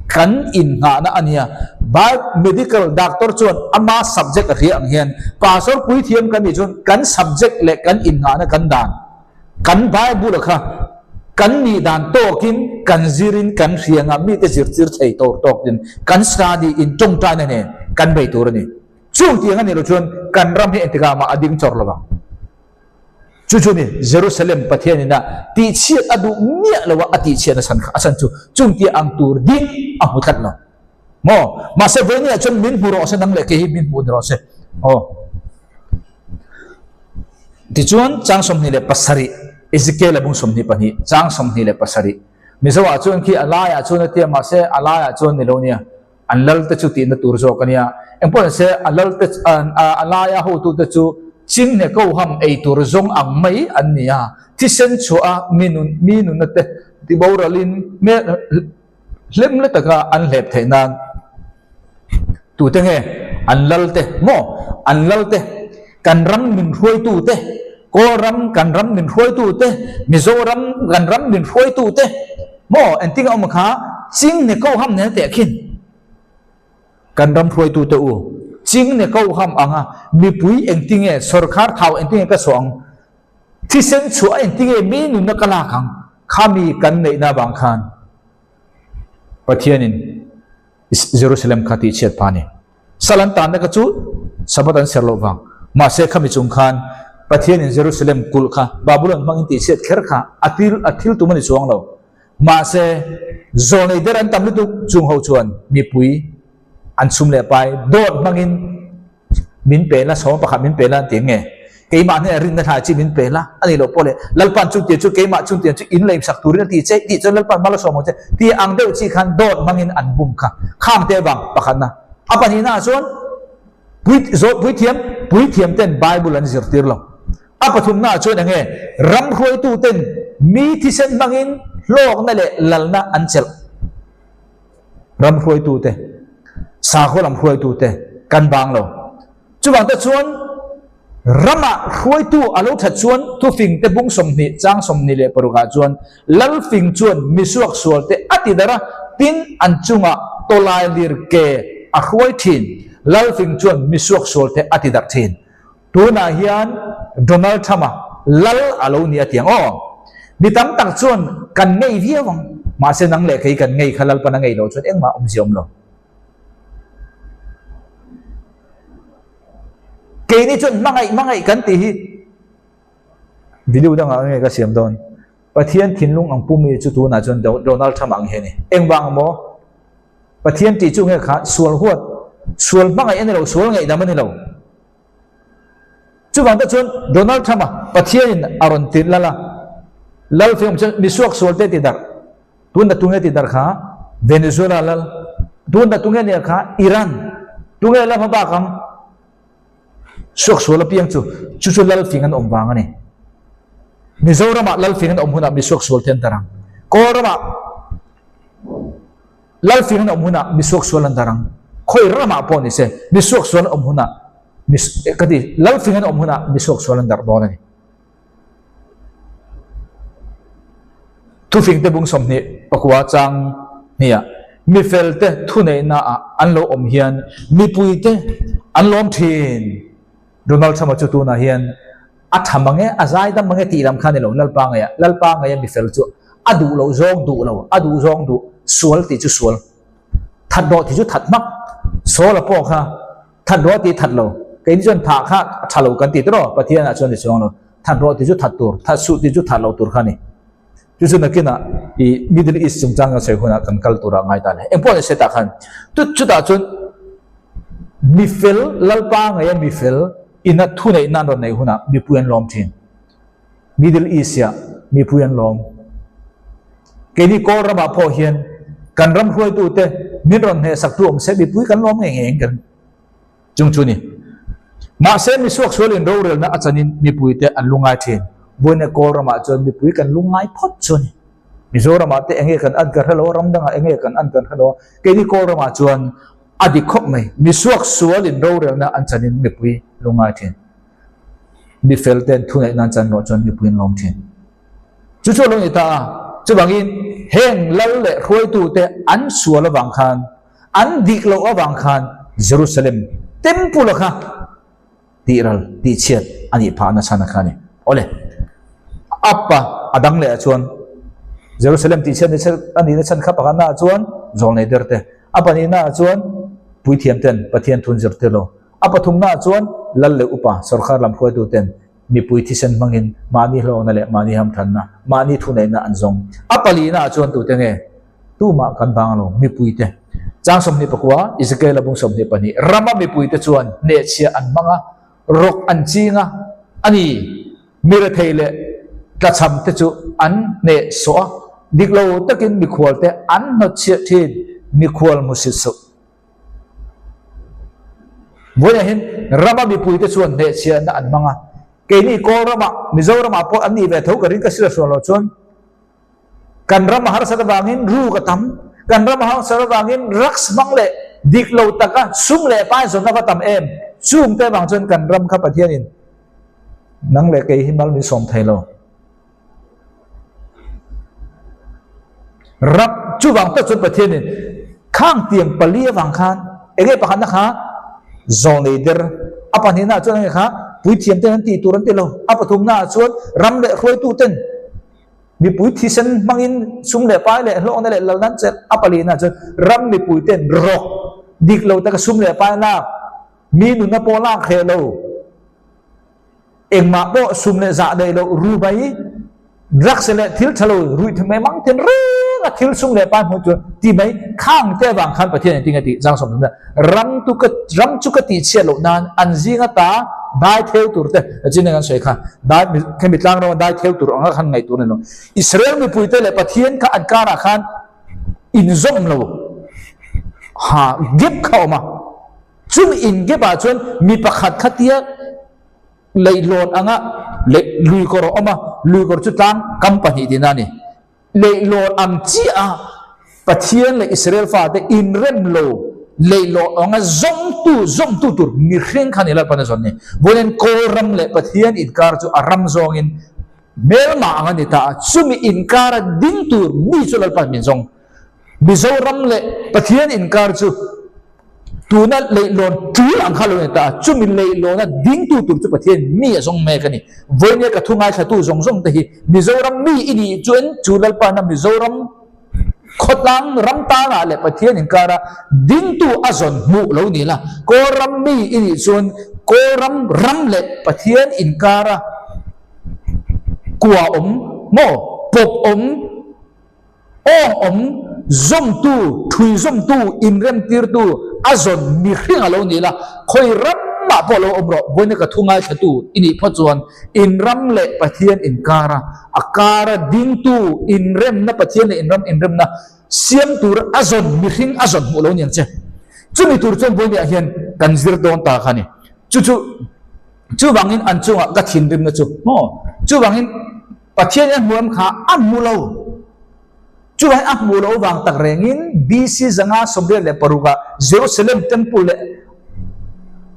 kan innghahna a nia. Medical doctor chuan ama subject a hria ang hian pastor puithiam kan nih chuan kan subject leh kan innghahna kan dan kan Bible-a kha kan nih dan tawkin kan zirin kan hria anga mite zirtir thei tur tawkin kan study in tawngtaina nen kan bei tur a ni. Chung tiang a nih loh chuan kan ram hi engtikah mah a ding chawr lo vang. Chu chu ni Jerusalem Pathian ina tihchhiat a duh miah lo a, a tihchhiat a chhan kha a chhan chu chungtia ang tur ding a hmu tlat lo. Maw? Mahse vawinia chuan min hmu rawh se nang leh kei hi min hmu ni rawh se. Aw. Tichuan chang 27 Ezekiel a bung 22 chang 27 Mizo ah chuan khi a laiah chuan a tia mahse a laiah chuan ni lo nia. An lal te chu tihna tur zawk a nia. Engpawh ni se, a lal te a laia hotute chu chinghne koham ei tur zawng ang mai an ni a. Thisen chhuah a mi nun mi nunna te tiboralin hmel hlem la taka an hlep theih nan tute nge an lal te maw? An lal te kan ram min hruaitu te, Kawl ram kan ram min hruaitu te, Mizoram kan ram min hruaitu te maw engtin a awm kha Chingne Koham nen a teh khin. Kan ram hruaitu te u Chingne Koham anga mipui engtin nge sorkar thau engtin nge ka chhuah ang, thisen chhuah engtin nge mi nunna ka lak ang khami kan neihna avang khan Pathianin Jerusalem kha tihchhiat pha a ni. Sal an tanna kha chu Sabbath an ser loh vang. Mahse khami chung khan Pathianin Jerusalem kulh kha Babulon hmangin tihchhiat kher kha a til a thil tum a ni chuang lo. Mahse zawlnei der an tam lutuk chung ho chuan mipui an chhum leh pai dawt hmangin min pe la, sawm pakhat min pe la an ti nge? Keimah hnenah rinna thlai chi min pe la a nih loh pawh le Lalpan chungtiang chu keimah chungtiang chu in leimsak turin a ti che tih chuan Lalpan mal a sawm ang che tih ang deuh chi khan dawt hmangin an bum kha khang te vang pakhatna a pahnihna ah chuan pui zawh puithiam puithiam ten Bible an zirtir lo a pathumna ah chuan enge ram hruaitu ten mi thisen hmangin hlawkna leh lalna an chelh ram hruaitu te sakhaw lam hruaitu te kan bang lo Chuvang te chuan ramah hruaitu a lo that chuan thufing te bung 20 chang 26 ah chuan Lalfing chuan misuak sual te a ti darh a, tin an chungah tawlai lir ke a hruai thin. Lalfing chuan misuak sual te a ti darh thin. Tunah hian Donald Trump-a lal a lo ni a ti ang aw. Mi tam tak chuan kan ngei viau ang, mahse nang leh kei kan ngei kha Lalpan a ngei loh chuan engmah awmzia awm lo. Keini chuan hmangaih hmangaih kan tih hi video dangah nge ka siam dawn. Pathian thinlung ang pumi chu tunah chuan Donald Trump ang hi a ni. Engvang maw? Pathian tih chu nge kha sual huat, sual hmangaih a ni lo, sual ngaihdam a ni lo. Chuvang te chuan Donald Trump a Pathianin a rawn tirh lal a, lal fing awm chuan misuak sual te ti darh. Tuna tunge ti dar kha Venezuela lal, tuna tunge nia kha Iran, tunge la hma bak ang suak sual apiang chu chu chu lal fing an awm vang a ni. Mizoramah lal fing an awm hunah mi suak sual te an dar ang. Kawlramah lal fing an awm hunah mi suak sual an dar ang. Khawi ramah pawh ni se mi suak sual an awm hunah mi ka ti lal fing an awm hunah mi suak sual an dar dawn a ni. Thufingte bung 29 chang hniah mifelte thuneihna ah an lo awm hian mipuite an lawm thin. Donald Trump-a chu tunah hian a tha mang e, a zai dam mang e tih lam kha a ni lo, Lalpa ngaia, Lalpa ngaia mifel chu a duh loh zawng duh lo, a duh zawng duh, sual tih chu sual, that rawh tih chu that hmak, Saul-a pawh kha That rawh tih that lo. Keini chuan thah kha a tha lo kan ti tawh Pathian ah chuan ni chuang lo. That rawh tih chu that tur, that suh tih chu that loh tur kha a ni. Chu chu nakinah i Middle East chungchang kan sawi hunah kan kal turah ngai ta le. Engpawh ni se tah khan chutah chuan mifel Lalpa ngeia mifel ina thuneih nan rawn neih hunah mipui an lawm thin. Middle East ah mipui an lawm. Keini Kawl ramah pawh hian kan ram hruaitute min rawn hnehsaktu awm se mipui kan lawm ngei ngei ang kan chung chu ni. Mahse misuak sualin rorelna a chanin mipuite an lungngai thin. Vawiina Kawl ramah chuan mipui kan lungngai phawt chu a ni. Mizoramah te enge kan an kan hre lo a, ram dangah enge kan an kan hre lo a, keini Kawl ramah chuan a dik khawp mai. Misuak sualin rorelna an chanin mipui lungngai thin. Mi fel ten thuneih nan chan rawh chuan mipui an lawm thin. Chu chu a lo ni ta a. Chuvangin heng lal leh hruaitute an sual avang khan, an dik loh avang khan Jerusalem Temple-a kha tihral, tihchhiat a nih phah nasa na kha a ni. Awle, Appa a dang leh ah chuan Jerusalem tihchhiat a nih nachhan kha pakhatna ah chuan zawlnei der te, a pahnihna ah chuan puithiam ten Pathian thun zirtir lo, a pathumna ah chuan lal leh upa sorkar lam hruaitu ten mipui thisen hmangin mahni hlawkna leh mahni hamthanna, mahni thuneihna an zawng. A palihna ah chuan tute nge? Tumah kan bang lo, mipuite. Chang 29, Ezekiel-a bung 22, Rama mipuite chuan hnehchhiah an hmang a, rawk an ching a, a ni, mi rethei leh tlachhamte chu an hnehsawh a, dik lo takin mikhualte an hnawtchhiah thin, mikhual hmusit suh. Vawiinah hian rama mipuite chuan hnehchhiahna an hmang a, keini Kawlramah, Mizoramah pawh an nih ve tho ka ring ka hrilh hrual lo chuan, Kan ram a harsat avangin ruk a tam, kan ram a harsat avangin drugs hmang leh dik lo taka sum leh pai zawn a va tam em? Chungte avang chuan kan ram kha Pathianin nang leh kei hi mal min sawm thei lo. Ram chuvang tak chuan Pathianin khang tiang pali avang khan enge pakhatna kha zawnei der, a pahnihna ah chuan enge kha puithiam ten an tih tur an ti lo, a pathumna ah chuan ram leh hruaitu ten Mipui thisen hmangin sum leh pai leh hlawkna leh lalna an chelh a palihna chuan ram mipui ten rawk dik lo taka sum leh pai lak, mi nunna pawh lak hreh lo, engmah pawh sum leh zah neih loh ru mai, drugs leh thil tha lo ruih thei mai mang ten reng a thil sum leh pai hmuh chu ti mai khang te avang khan Pathian engtin nge tih zang sawm thum ram tu ka ram chu ka tih chhiat loh nan an zinga ta dai theu tur te chin an sawi kha dai khemi tlang ram dai theu tur anga khan ngaih tur ni lo Israel mipui te leh Pathian kha an karah khan inzawm lo ha gap kha awm a chung in gap ah chuan mi pakhat kha tia leihlawn anga leh lui kawr a awm a lui kawr chu tlang kam pahnih tihna a ni. Leihlawn ang chiah a Pathian leh Israel fate inrem lo leihlawn anga zawngtu zawngtu tur mihring kha ni Lalpan a zawn ni. Vawiin Kawlram leh Pathian inkar chu a ram zawngin hmelma ang a ni ta a, chumi inkara ding tur mi chu Lalpan min zawng. Mizoram leh Pathian inkar chu Tuna leihlawn tul ang kha lo ni ta a, chumi leihlawna dingtu tur chu Pathian mi a zawng mek a ni. Vawinia ka thu ngaithlatu zawng zawng te hi Mizoram mi i nih chuan chu Lalpana Mizoram khawtlang ram tangah leh Pathian inkara dingtu a zawn hmuh lo ni la, Kawlram mi i nih chuan Kawlram ram leh Pathian inkara kua awm maw pawp awm, Awng awm zawmtu, thui zawmtu, inremtirtu, a zawn mihring a lo ni la, khawi ramah pawh lo awm rawh, vawiina ka thu ngaithlatu i nih phawt chuan inram leh Pathian inkara, a kara dingtu, inremna Pathian leh inram inremna siam tur a zawn mihring a zawn hmuh lo ni ang che. Chumi tur chuan vawiiniah hian kan zir dawn ta kha a ni. Chu chu chuvangin an chungah ka thinrimna chu maw? Chuvangin. Pathian in a hmu em kha a hmu lo. Chuvangin a hmu lo vang tak rengin BC 186 ah Jerusalem Temple leh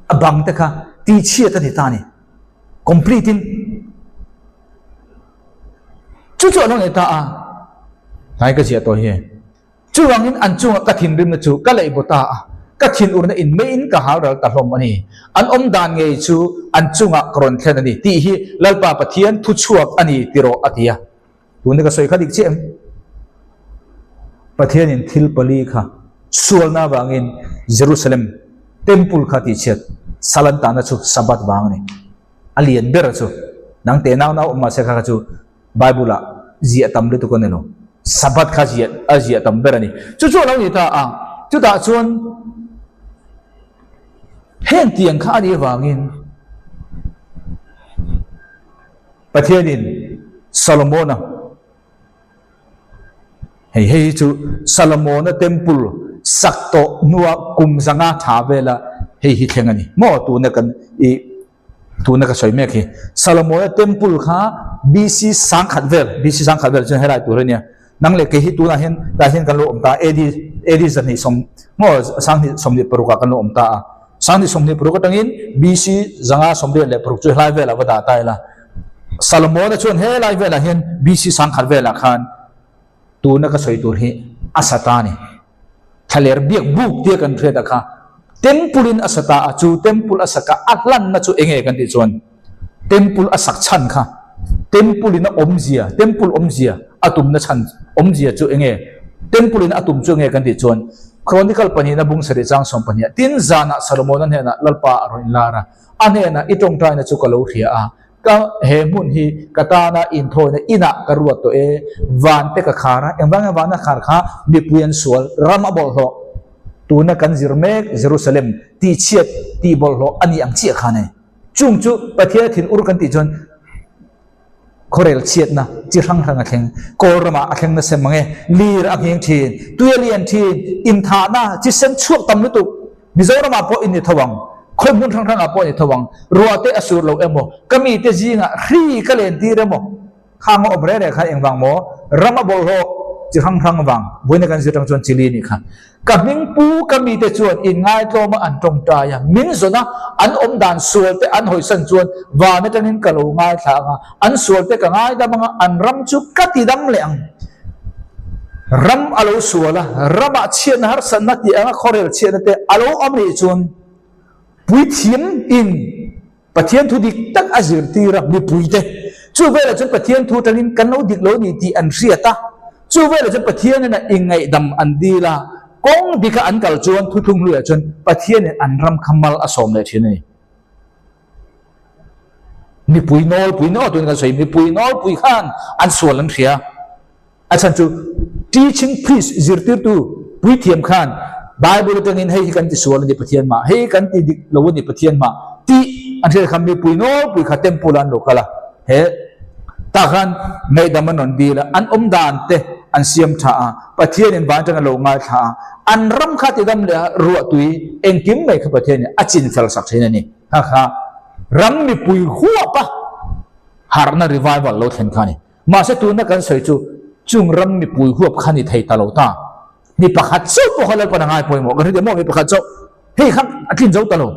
a bang te kha tihchhiat a ni ta a ni. Complete in. Chu chu a lo nei ta a. Hnai ka ziah tawh hi. Chuvangin an chunga ka thinrimna chu ka leih baw ta a, ka thinurna in meiin ka hal ral ta hlawm a ni. An awm dan ngei chu an chungah ka rawn thlen a ni tih hi Lalpa Pathian thuchhuak a ni ti rawh a ti a. Tuna ka sawi kha dik chiah em? Pathianin thil pali kha sualna avangin Jerusalem Temple kha tihchhiat sal an tahna chu Sabbath vang a ni. A lian ber chu nang teh nau nau awm mahse kha kha chu Bible ah ziah tam lutuk a ni lo. Sabbath kha ziah a ziah tam ber a ni. Chu chu a lo ni ta a, chutah chuan heng tiang kha a nih avangin Pathianin Solomona hei hei hi chu Solomona temple sak tawh hnua kum zanga tha vela hei hi thleng a ni maw tuna kan i Tuna ka sawi mek hi Salomona temple kha BC sangkhat vel BC sangkhat vel chuan helai tur ania nang leh kei hi tunah hian tah hian kan lo awm ta AD AD zahnih sawm maw sanghnih sawmhnih paruk ah kan lo awm ta a sanghnih sawmhnih paruk atangin BC zanga sawmriat leh paruk chu helai velah va dah ta ila. Salomona chuan helai velah hian BC 1000 velah khan tuna ka sawi tur hi a sa ta a ni. Thlaler biak buk tia kan hriat a kha temple in a sa ta a, chu temple a sak a a hlanna chu enge kan tih chuan temple a sak chhan kha temple in a awmzia, temple awmzia a tumna chhan awmzia chu enge temple in a tum chu enge kan tih chuan Chronicle pahnihna bung sarih chang 12 ah tin zanah Solomon-a hnenah Lalpa a rawn inlar a, a hnenah i tawngtaina chu ka lo hria a, Ka he hmun hi ka tana inthawina inah ka ruat tawh e, van te ka khar a, engvang nge van a khar kha mipui an sual, ram a bawlhhlawh, tuna kan zir mek Jerusalem tihchhiat tih bawlhhlawh a ni ang chiah khan e. Chung chu Pathian a thin ur kan tih chuan khawrel chhiatna chi hrang hrang a thleng, Kawl ramah a thleng nasa mang e, lir a ngheng thin, tui a lian thin, inthahna chi sen chhuak tam lutuk, Mizoramah pawh i ni tho ang, khawi hmun hrang hrangah pawh i ni tho ang, ruah te a sur lo emaw, ka mite zingah hri ka len tir emaw, khang a awm reh reh khan engvang maw, ram a bawlhhlawh chi hrang hrang vang, vawiina kan zir tang chuan chili nih kha. Ka hming pu ka mite chuan inngaitlawma an tawngtai a, min zawn a, an awm dan sual te an hawisan chuan van atangin ka lo ngaithla ang a, an sual te ka ngaidam ang a, an ram chu ka tidam leh ang. Ram a lo sual a, ramah chhiatna harsatna tih anga khawrel chhiatna te a lo awm rih chuan puithiam in Pathian thu dik tak a zirtir a mipuite. Chu velah chuan Pathian thu atangin kan lo dik lo ni tih an hriat a, chu velah chuan Pathianin a ingaihdam an dil a, kawng dika an kal chuan thuthlung hluiah chuan Pathianin an ram kha mal a sawm leh thin a ni. Mipui nawlpui ni aw tun kan sawi mipui nawlpui khan an sual an hria. A chhan chu teaching priest zirtirtu puithiam khan Bible atangin hei hi kan ti sual a ni Pathian mah, hei kan ti dik lo a ni Pathian mah tih an hriat khan mipui nawlpui kha temple ah an lo kal a, he tah khan ngaihdam an rawn dil a, an awm dan te an siam tha a, Pathianin van atang a lo ngaithla a, an ram kha tidam leh a ruahtui engkim mai kha Pathianin a chin fel sak thin a ni. Kha kha ram mipui huap a harhna revival lo thlen kha a ni. Mahse tuna kan sawi chu chung ram mipui huap kha ni thei ta lo ta. Mi pakhat chauh pawh kha Lalpan a ngai pawimawh. Kan hre maw mi pakhat chauh hei kha a tlin zo ta lo.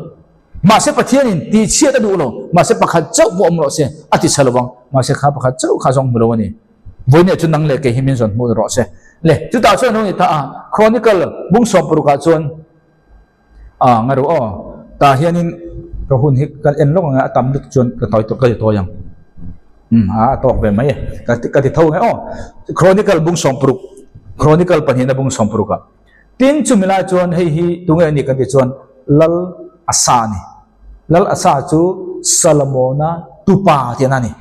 Mahse Pathianin tihchhiat a duh lo. Mahse pakhat chauh pawh awm rawh se a ti chhe lovang. Mahse kha pakhat chauh kha zawng hmu lo a ni. Vawinia chu nang leh kei hi min zawn hmuh rawh se. Le chutah chuan lo ni ta a Chronicle bung 16 ah chuan A nga ru aw. Tah hianin ka hun hi kan en lawk ang a, a tam lutuk chuan ka tawi ka ti tawi ang. Umm a a tawk ve mai e. Ka ka ti tho ang e aw. Chronicle bung 60, Chronicle pahnihna bung 60 ah. Tin chumi lai chuan hei hi tunge a nih kan tih chuan Lal Asa a ni. Lal Asa chu Solomona tupa tihna a ni.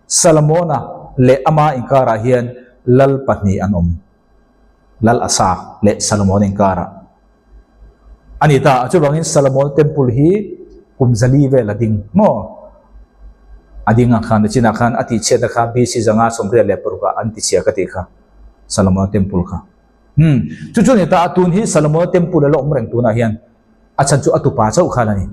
Solomona leh ama inkarah hian lal pahnih an awm. Lal Asa leh Solomon inkarah a ni ta. Chuvangin Solomon Temple hi kum zali vel a ding maw? A ding ang khan chinah khan a tihchhiatna kha BC 586 ah an tichhia ka tih kha Solomon Temple kha. Hmm, chu chu a ni ta a, tun hi Solomon Temple a la awm reng tunah hian. A chhan chu a tupa chauh khan a ni.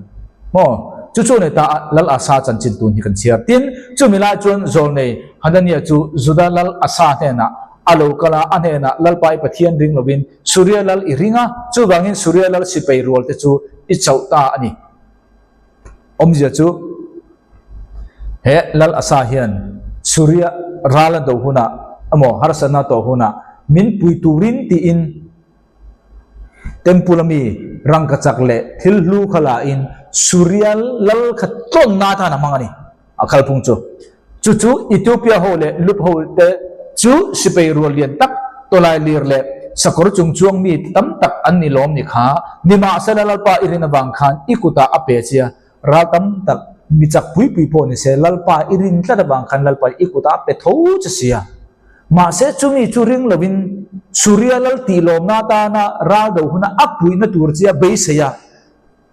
Maw? Chu chu ni ta a, Lal Asa chanchin tun hi kan chhiar. Tin, chumi lai chuan Zawlnei Hanania chu Juda Lal Asa hnenah a lo kal a, a hnenah, Lalpa i Pathian ring lovin Suria Lal i ring a, chuvangin Suria Lal sipai rual te chu i chauh ta a ni. Awmzia chu, he Lal Asa hian Suria ral a do hunah emaw harsatna a tawh hunah min pui turin tiin, Temple ami rangkachak leh thil hlu kha la in Suria lal kha tlawnna atan a hmang a ni, a kalphung chu. Chu chu Ethiopia ho leh Lub ho te chu sipai rual lian tak, tawlai lir leh sakawr chung chuang mi tam tak an ni lawm ni kha, nimahsela Lalpa i rin avang khan i kutah a pe chia, ral tam tak mi chak pui pui pawh ni se Lalpa i rin tlat avang khan Lalpa i kutah a pe tho che sia. Mahse chumi chu ring lovin Suria lal tih lawmna atana ral do huna a puihna tur chia beisei a,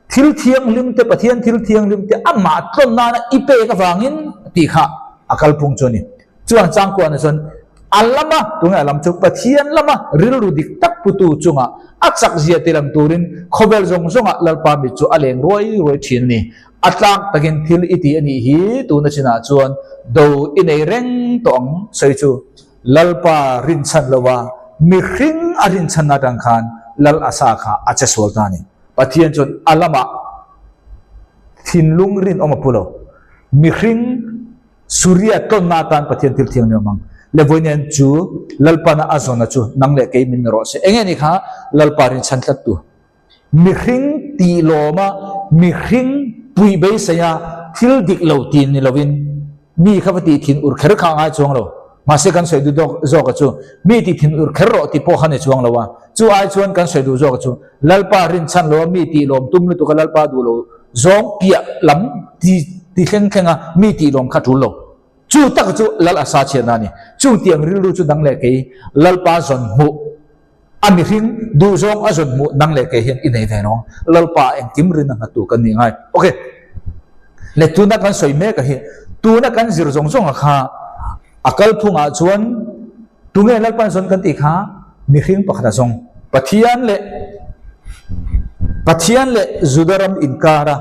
thil thianghlim te, Pathian thil thianghlim te amah tlawn nana i pek avangin tih kha a kalphung chu a ni. Chuan changkuana chuan a lama, tunge a lam chu Pathian lama rilru dik tak putu chunga a chakzia tilang turin khawvel zawng zawngah Lalpa mit chu a leng ruai ruai thin a ni. A tlak takin thil i ti a nih hi tuna chinah chuan do i nei reng tawh ang sawi chu Lalpa rinchhan lova mihring a rinchhan atang khan Lal Asa kha a che sual ta a ni. Pathian chuan a lamah thinlung rinawm a pu lo. Mihring. Suria tlawnna atan Pathian thil thianghlim a hmang. Le vawiin chu Lalpana a zawna chu nang leh kei min rawh se. Enge ni kha Lalpa rinchhan tlattu? Mihring tih lawma mihring puih beiseia thil dik lo tih ni lovin mi kha va tih thin ur kher kha a ngai chuang lo. Mahse kan sawi duh zawka chu mi tih thin ur kher rawh tih pawh kha ni chuang lo a. Chu ai chuan kan sawi duh zawka chu Lalpa rinchhan loa mi tih lawm tum lutuka Lalpa duh lo zawng piah lam ti ti thleng thlenga mi tih lawm kha tul lo. Chu tak chu Lal Asa chhiatna a ni. Chung tiang rilru chu dang leh kei Lalpa zawn hmuh A mihring duhzawng a zawn hmuh nang leh kei hian i nei ve lo ang. Lalpa engkim rin a nghattu kan nih ngai. Ok. Le tuna kan sawi mek a hi, tuna kan zir zawng zawng a kha a kalphungah chuan tunge Lalpa'n zawn kan tih kha mihring pakhat a zawng. Pathian leh Pathian leh Juda ram inkara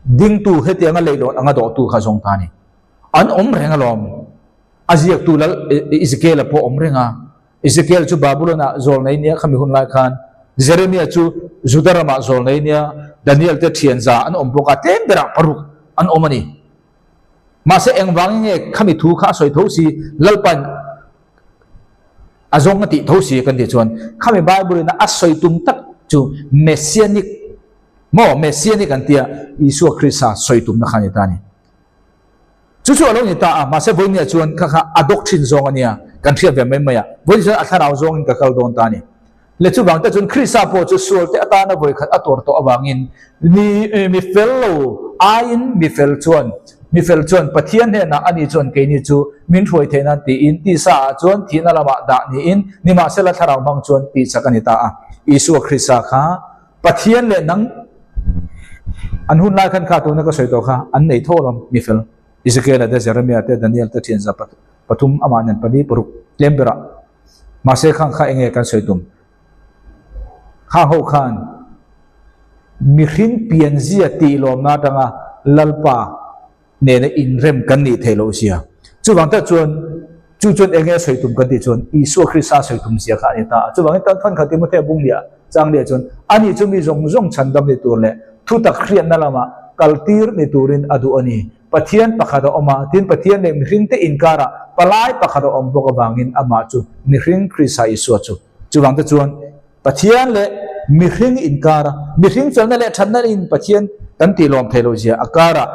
dingtu hetianga leihlawn anga dawhtu kha zawng ta a ni. An awm reng alawm. A ziaktu Lal Ezekiel-a pawh awm reng a. Ezekiel chu Babulon-ah zawl nei nia khami hun lai khan Jeremia chu Juda ramah zawl nei nia Daniel te thian za an awm bawk a, tlem berah paruk an awm a ni. Mahse engvangin nge khami thu kha a sawi tho si, Lalpain a zawng a tih tho si kan tih chuan khami Bible-in a sawi tum tak chu Messianic maw Messianic an tia Isua Krista sawi tumna kha a ni ta a ni. Chu chu a lo ni ta a, mahse vawinia chuan kha kha a dawk thin zawng a nia, kan hriat ve mai mai a, vawiin chuan a thlarau zawngin ka kal dawn ta a ni. Le chuvang te chuan Krista pawh chu sual te atana vawikhat a tuar tawh avangin mi mi fel lo aiin mi fel chuan mi fel chuan Pathian hnenah ani chuan keini chu min hruai theih nan tiin tisa ah chuan thihna lamah dah niin nimahsela thlarau hmang chuan tihchak a ni ta a. Isua Krista kha Pathian leh nang an hun lai khan kha tuna ka sawi tawh kha an nei tho alawm mi fel Ezekiel-a te Jeremia te Daniel te thian za pathum amah nen pali paruk tlem berah mahse khang kha enge kan sawi tum khang ho khan mihring pianzia tih lawmna atanga Lalpa nena inrem kan nih theih loh zia. Chuvang tak chuan chu chuan eng nge sawi tum kan tih chuan Isua Krista sawi tum zia kha a ni ta a. Chuvangin tan khan kha Timothea bung liah chang liah chuan ani chu mi zawng zawng chhandam ni tur leh thutak hriatna lamah kaltir ni turin a duh a ni. Pathian pakhat a awm a, tin Pathian leh mihringte inkarah palai pakhat a awm bawk avangin amah chu mihring Krista Isua chu. Chuvang te chuan Pathian leh mihring inkara, mihring felna leh thatna in Pathian kan tih lawm thei lo zia a karah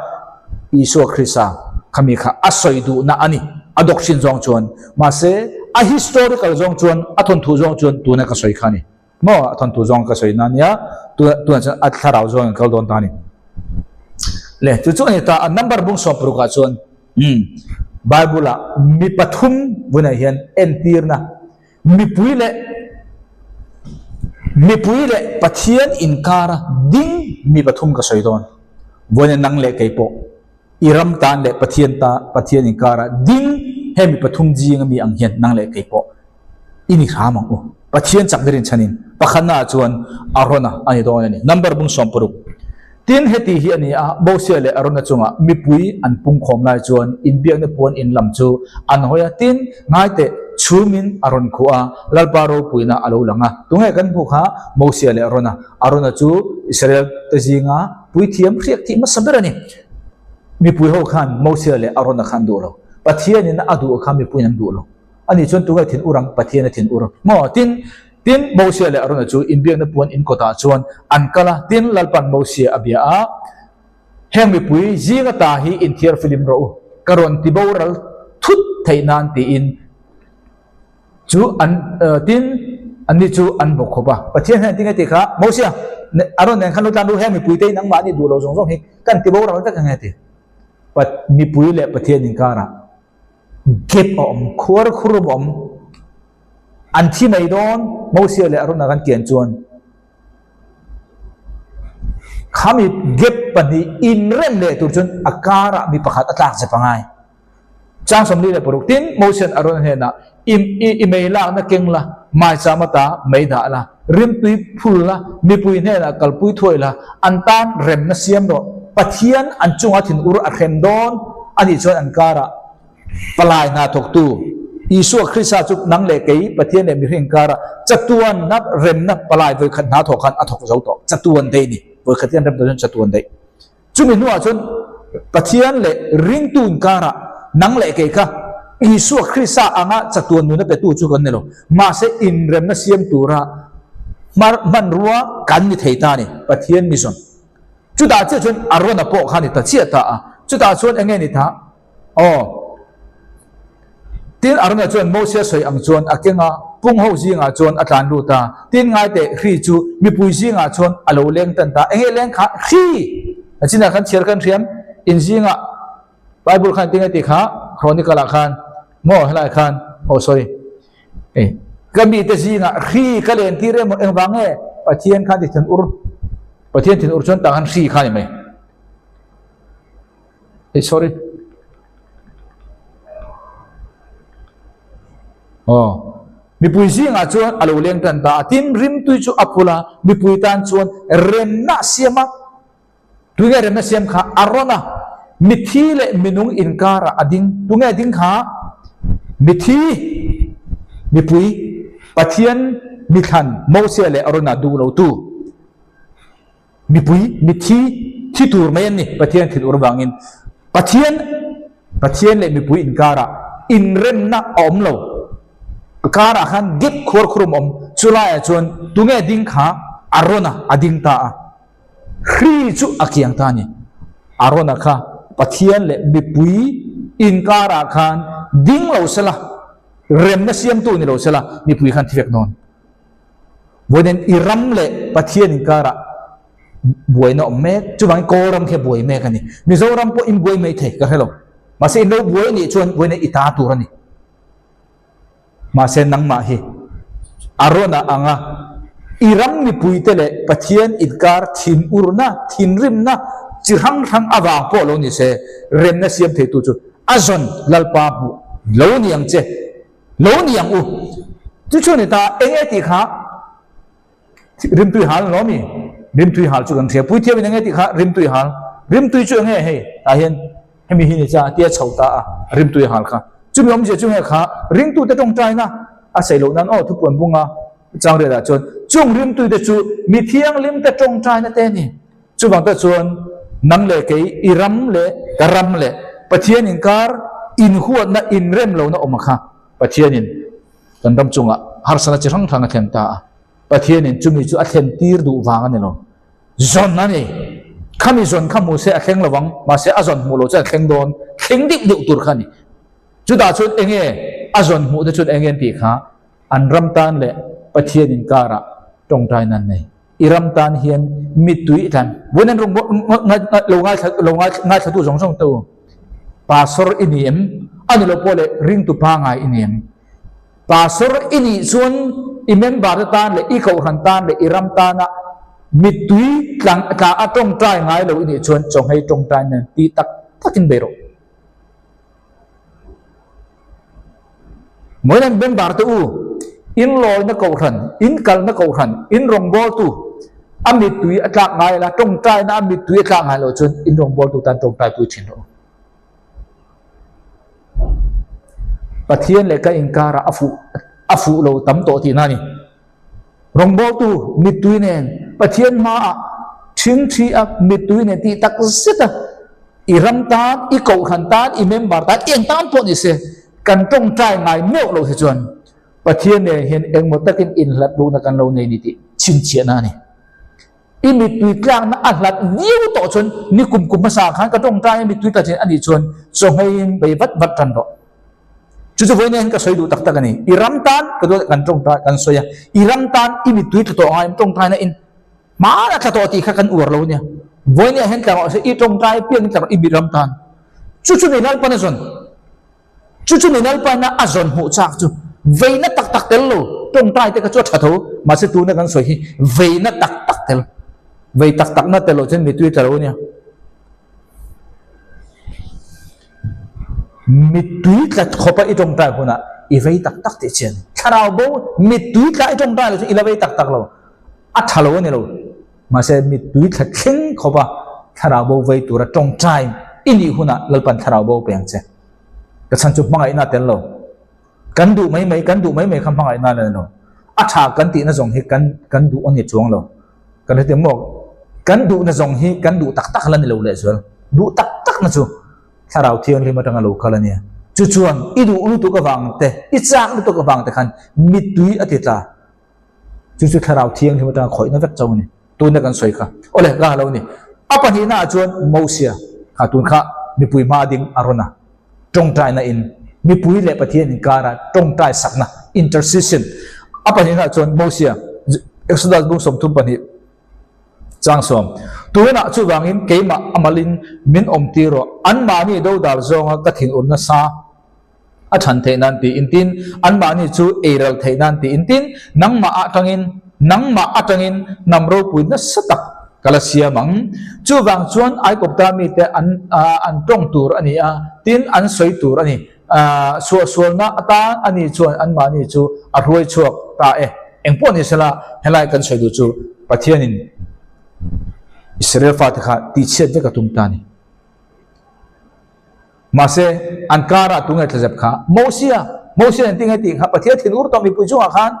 Isua Krista khami kha a sawi duhna a ni. A doctrine zawng chuan, mahse a historical zawng chuan, a thawnthu zawng chuan tuna ka sawi kha a ni. Maw? A thawnthu zawng ka sawi na a nia, tunah chuan a thlarau zawng in kal dawn ta a ni. Le, chu chu a ni ta, a number bung sawm parukah chuan, umm, Bible-ah mi pathum vunah hian entirna, Mipui leh mipui leh Pathian inkara ding mi pathum ka sawi dawn. Vawiin nang leh kei pawh i ram tan leh Pathian ta Pathian inkara ding he mi pathum zinga mi ang hian nang leh kei pawh i ni hram ang u. Pathian chak ber inchhanin pakhatna ah chuan Arona a ni dawn a ni. Number bung 60. Tin, heti hi a ni a, Mosia leh Arona chungah mipui an pungkhawm lai chuan inbiakna puan in lam chu an hawi a, tin, ngaiteh, chhumin a rawn khuh a, Lalpa ropuina a lo lang a. Tunge kan hmuh kha? Mosia leh Arona. Arona chu Israel te zinga puithiam hriak thih hmasa ber a ni. Mipui ho khan Mosia leh Arona kha an duh lo. Pathianin a duh kha mipuiin an duh lo. Ani chuan tunge thin ur ang? Pathian a thin ur maw? Tin, tin, Mosia leh Arona chu inbiakna puan in kawtah chuan an kal a, tin, Lalpan Mosia a bia a, Heng mipui zinga ta hi inthiar filim rawh u, ka rawn ti boral thut theih nan tiin chu an, tin, anni chu an bawk khawp a. Pathian hian tinge tih kha, Mosia, Aron nen khan lo tlan ru, heng mipui te hi nangmahni duh lo zawng zawng hi kan ti boral vek ang e ti. Mipui leh Pathian inkarah Gap a awm, khuar khurum a awm. An thi mai dawn, Mosia leh Arona kan kian chuan khami gap pahnih inrem leh tur chuan a karah mi pakhat a tlak zep a ngai. Chang 46 tin Mosia'n Arona hnenah, I, i mei lakna keng la, maicham ata mei dah la, rimtui phul la, mipui hnenah kalpui thuai la, an tan remna siam rawh. Pathian an chunga thinur a hrem dawn a nih chuan an karah palai hna thawktu Isua Krista chu nang leh kei Pathian leh mihring karah chatuanna remna palai vawikhat hna thawk khan a thawk zo tawh. Chatuan daih a ni. Vawikhat hian rem tawh chuan chatuan daih. Chumi hnuah chuan Pathian leh ringtu inkarah Nang leh kei kha Isua Krista anga chatuan nuna petu chu kan ni lo. Mahse inremna siam tura hmanrua kan ni thei ta a ni, Pathian mi zawn. Chutah chiah chuan Arona pawh kha ni ta chiah ta a. Chutah chuan eng nge ni ta? Aw. Tin, Arona chuan Mosia sawi ang chuan a keng a, pung ho zingah chuan a tlan lut a. Tin, ngaiteh hri chu mipui zingah chuan a lo leng tan ta. Eng nge leng kha? Hri! A chinah khan chhiar kan hriam, in zingah Bible khan tinge tih kha Chronicle ah khan maw helai khan aw sorry eh ka mite zingah hri ka len tir emaw engvang nge Pathian khan ti thin ur Pathian thin ur chuan tah khan hri kha ni mai eh sorry aw mipui zingah chuan a lo leng tan ta a tin rimtui chu a phul a mipui tan chuan remna siam a Tunge remna siam kha a rawn a, mithi leh minung inkarah a ding. Tunge ding kha? Mithi, mipui, Pathian mithlan Mosia leh Arona duh lotu mipui, mithi, thi tur mai an ni Pathian thil ur vangin. Pathian, Pathian leh mipui inkarah inremna a awm lo. A karah khan gap khuarkhurum a awm. Chulaiah chuan tunge ding kha? Arona a ding ta a. Hri chu a kiang ta a ni. Arona kha Pathian leh mipui inkarah khan ding lo sela, remna siamtu ni lo sela, mipui khan thi vek dawn. Vawiin i ram leh Pathian inkarah buaina awm mek, chuvangin Kawlram khi a buai mek a ni. Mizoram pawh in buai mai thei ka hre lo. Mahse in lo buai nih chuan buaina i ta tur a ni. Mahse nangmah hi a rawn a ang a, i ram mipuite leh Pathian inkar thinurna, thinrimna chi hrang hrang avang pawh lo ni se, remna siam theitu chu a zawn Lalpa hmuh lo ni ang che, lo ni ang u. Chu chu a ni ta, eng nge tih kha rimtui hal lo mi? Rimtui hal chu kan hria. Puithiamin eng nge tih kha rimtui hal? Rimtui chu eng nge hei? Tah hian Hemi hi ni cha tia chho ta a, rimtui a hal kha. Chumi awmzia chu nge kha ringtute tawngtaina a saih loh nan aw thupuan bunga changriatah chuan chung rimtuite chu mi thianghlimte tawngtaina te a ni. Chuvang tak chuan nang leh kei i ram leh ka ram leh Pathian inkar inhuatna inrem lohna awm a kha Pathianin kan ram chungah harsatna chi hrang hrang a thlen ta a. Pathianin chumi chu a thlen tir duh vang a ni lo. Zawn a ni. Khami zawn kha hmu se a thleng lo ang, mahse a zawn hmuh loh chuan a thleng dawn, thleng deuh deuh tur kha a ni. Chutah chuan eng nge a zawn hmuh te chuan eng nge an tih kha an ram tan leh Pathian inkarah tawngtaina an nei. I ram tan hian mittui i tlan. Vawiin an lo ngaithla lo ngaithlatu zawng zawng te u, Pastor i ni em? A ni lo pawh leh ringtu pangai i ni em? Pastor i nih chuan i member te tan leh i kohhran tan leh i ram tana mittui tlang tla a tawngtai ngai lo i nih chuan chawnghei tawngtai nen ti tak takin bei rawh. Mawilan member te u, in lawina kohhran, in kalna kohhran, in rawngbawltu a mittui a tlak ngai la, tawngtaina a mittui a tlak ngai loh chuan in rawngbawltu tan tawngtai pui thin rawh u. Pathian leh ka inkarah a fuh a fuh lo tam tawh tihna a ni. Rawngbawltu mittui nen Pathian hmaah ṭhingṭhi a mittui nen tih tak zet a, i ram tan, i kohhran tan, i member tan, eng tan pawh ni se, kan ṭawngṭai ngai meuh loh hi chuan Pathian nen hian engmaw takin inhlat luhna kan lo nei ni tih chhinchhiahna a ni. I mittui tlakna a hlat viau tawh chuan ni kum kum hmasa khan ka tawngtai a mittui tla thin a nih chuan chawhmeiin bei vat vat tan rawh. Chu chu vawiin hian ka sawi duh tak tak a ni. I ram tan ka duat kan tawngtai kan sawi a, i ram tan i mittui tla tawh ngaiin tawngtaina in hmana tla tawh tih kha kan uar lo nia. Vawiin ah hian tla rawh se i tawngtai piangin tla rawh i ram tan. Chu chu ni Lalpan a zawn. Chu chu ni Lalpaina a zawn hmuh chak chu veina tak tak tel lo, tawngtai te kha chu a tha tho, mahse tuna kan sawi hi veina tak tak tel, vei tak takna tel loh chuan mittui tla lo a nia. Mittui tla khawpa i tawngtai hunah i vei tak tak tih chian. Thlarau bo mittui tla i tawngtai loh chuan i la vei tak tak lo, a tha lo a ni lo. Mahse mittui thla thleng khawpa thlarau bo vei tura tawngtai i nih hunah Lalpan thlarau bo pe ang che. Ka chhan chu hmangaihna a tel lo. Kan duh mai mai, kan duh mai mai kha hmangaihna la ni lo. A tha kan tihna zawng hi kan kan duh a ni chuang lo. Kan hre maw? Kan duhna zawng hi kan duh tak tak la ni lo lehzual. Duh tak takna chu. Thlarau Thianghlim atanga lo kal a nia. Chu chuan i duh lutuk avang te, i chak lutuk avang te khan mittui a ti tla. Chu chu Thlarau Thianghlim atanga khawihna vek chauh a ni. Tuna kan sawi kha. Awle, ka lo ni. A pahnihna ah chuan Mosia kha tun kha mipui hma ding a rawn a. Tawngtaina in mipui leh Pathian inkara tawngtai sakna, intercession. A pahnihna ah chuan Mosia, Exodus bung 32, Changsawm, Tunah chuvangin keimah a malin min awm tir rawh, anmahni dodal zawnga ka thinur nasa a chhan theih nan tiin tin, anmahni chu eiral theih nan tiin tin, nangmah atangin, nangmah atangin hnam ropui nasa tak ka la siam ang. Chuvang chuan Aikawpta mite an an tawng tur a ni a, tin an sawi tur a ni. Suahsualna atan a ni chuan anmahni chu a hruai chhuak ta e. Engpawh ni sela, helai kan sawi duh chu Pathianin Israel fate kha tihchhiat vek a tum ta a ni. Mahse, an karah tunge tlazep kha? Mosia! Mosia nen tinge tih kha Pathian thinur tawh mipui chungah khan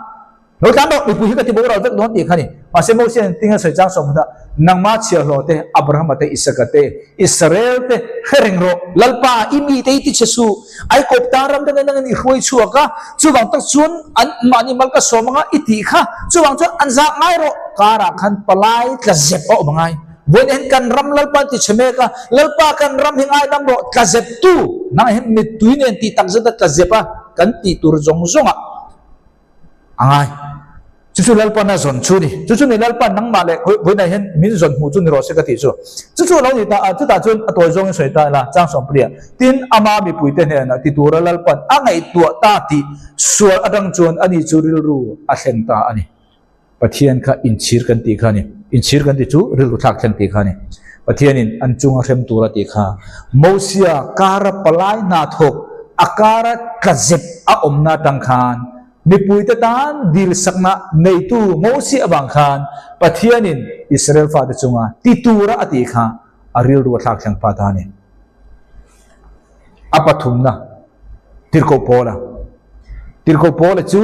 Lo tlan rawh, mipui hi ka ti boral vek dawn tih kha ni. Mahse Moses in tinge sawi chang sawm huna, Nangma chhiahhlawh te, Abrahama te, Isaka te, Israel te hre reng rawh. Lalpa, i mite i ti che suh. Aikawp tan ram dangin nangin i hruai chhuak a, chuvang tak chuan an mahni mal ka sawm anga i tih kha, chuvang chuan an zah ngai rawh. Karah khan palai tla zep a awm angai. Vawiin hian kan ram Lalpa an ti che mek a, Lalpa kan ram hi ngaidam rawh, tla zep tu. Nangah hian mittui nen tih tak zet a tla zep a, kan tih tur zawng zawngah. A ngai. Chu chu Lalpan a zawn chu ni. Chu chu ni Lalpan nangmah leh vawiinah hian min zawn hmuh chu ni rawh se ka tih chu. Chu chu a lo ni ta a, chutah chuan a tawi zawngin sawi ta ila, chang sawmpuia. Tin, ama mipuite hnenah ti tura Lalpan a ngaihtuah ta tih sual atang chuan ani chu rilru a thleng ta a ni. Pathian kha inchhir kan tih kha a ni. Inchhir kan tih chu rilru thlak thleng tih kha a ni. Pathianin an chunga hrem tur a tih kha. Mosia kara palai hna thawk a kara tla zep a awmna atang khan mipuite tan dilsakna neitu Mosia avang khan Pathianin Israel fate chunga ti tura a tih kha a rilru a thlak thleng pha ta a ni. A pathumna, Tirhkoh Paula. Tirhkoh Paula chu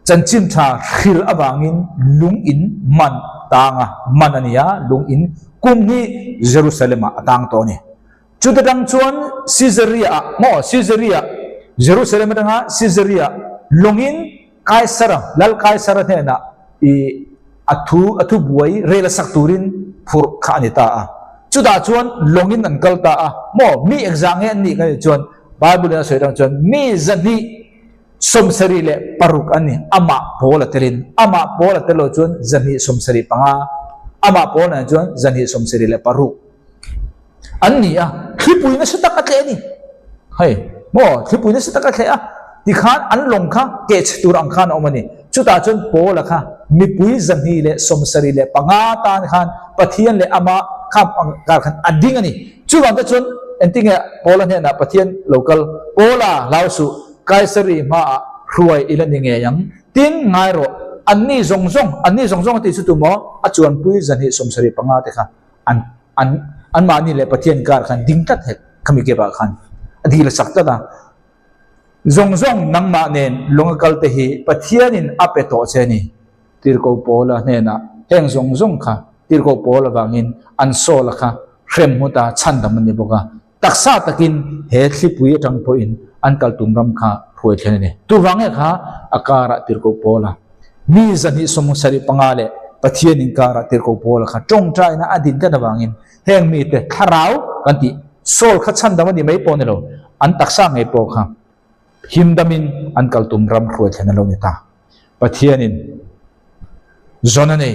chanchin tha hril avangin lung in man tang a, man a ni a, lung in kum hi Jerusalem ah a tang tawh a ni. Chuta tang chuan Caesarea ah, maw, Caesarea, Jerusalem atanga Caesarea lawngin Kaisara, Lal Kaisara hnenah i a thu a thubuai rel a sak turin phurh kha a ni ta a. Chutah chuan lawngin an kal ta a. Maw, mi engzah nge an nih kan tih chuan Bible in a sawi atang chuan mi 276 an ni. Amah pawl a telin, amah pawl a tel lo chuan 275, amah pawl nen chuan 276. An ni a, thlipui nasa tak a tleh a ni. Hei, maw, thlipui nasa tak a tleh a, tikhan an lawng kha kehchhe tur ang khan a awm a ni. Chutah chuan Paula kha mipui 275 tan khan Pathian leh ama kham ang kar khan a ding a ni. Chuvang te chuan engtinge Paula hnenah Pathian lo kal, Paula, hlau suh, Kaisari hmaah hruai i la ni ngei ang. Tin, ngai rawh, anni zawng zawng, anni zawng zawng a tih chu tu maw? A chuanpui 275 te kha. An an anmahni leh Pathian kar khan ding tlat hek khami kepah khan a dil a sak tlat a. Zawng zawng nangmah nen lawng a kal te hi Pathianin a pe tawh che a ni. Tirhkoh Paula hnenah heng zawng zawng kha Tirhkoh Paul avangin an Saul-a kha hrem hmut a chhandam a ni bawk a. Taksa takin he thlipui atang pawhin an kal tum ram kha hruai thlen a ni. Tuvang nge kha a karah Tirhkoh Paula mi 275 leh Pathian inkarah Tirhkoh Paula kha tawngtaina a din tlat avangin heng mite thlarau kan tih Saul kha chhandam a ni mai pawh ni lo, an taksa ngei pawh kha himdamin an kal tum ram hruai thlen a lo ni ta. Pathianin zawn a nei,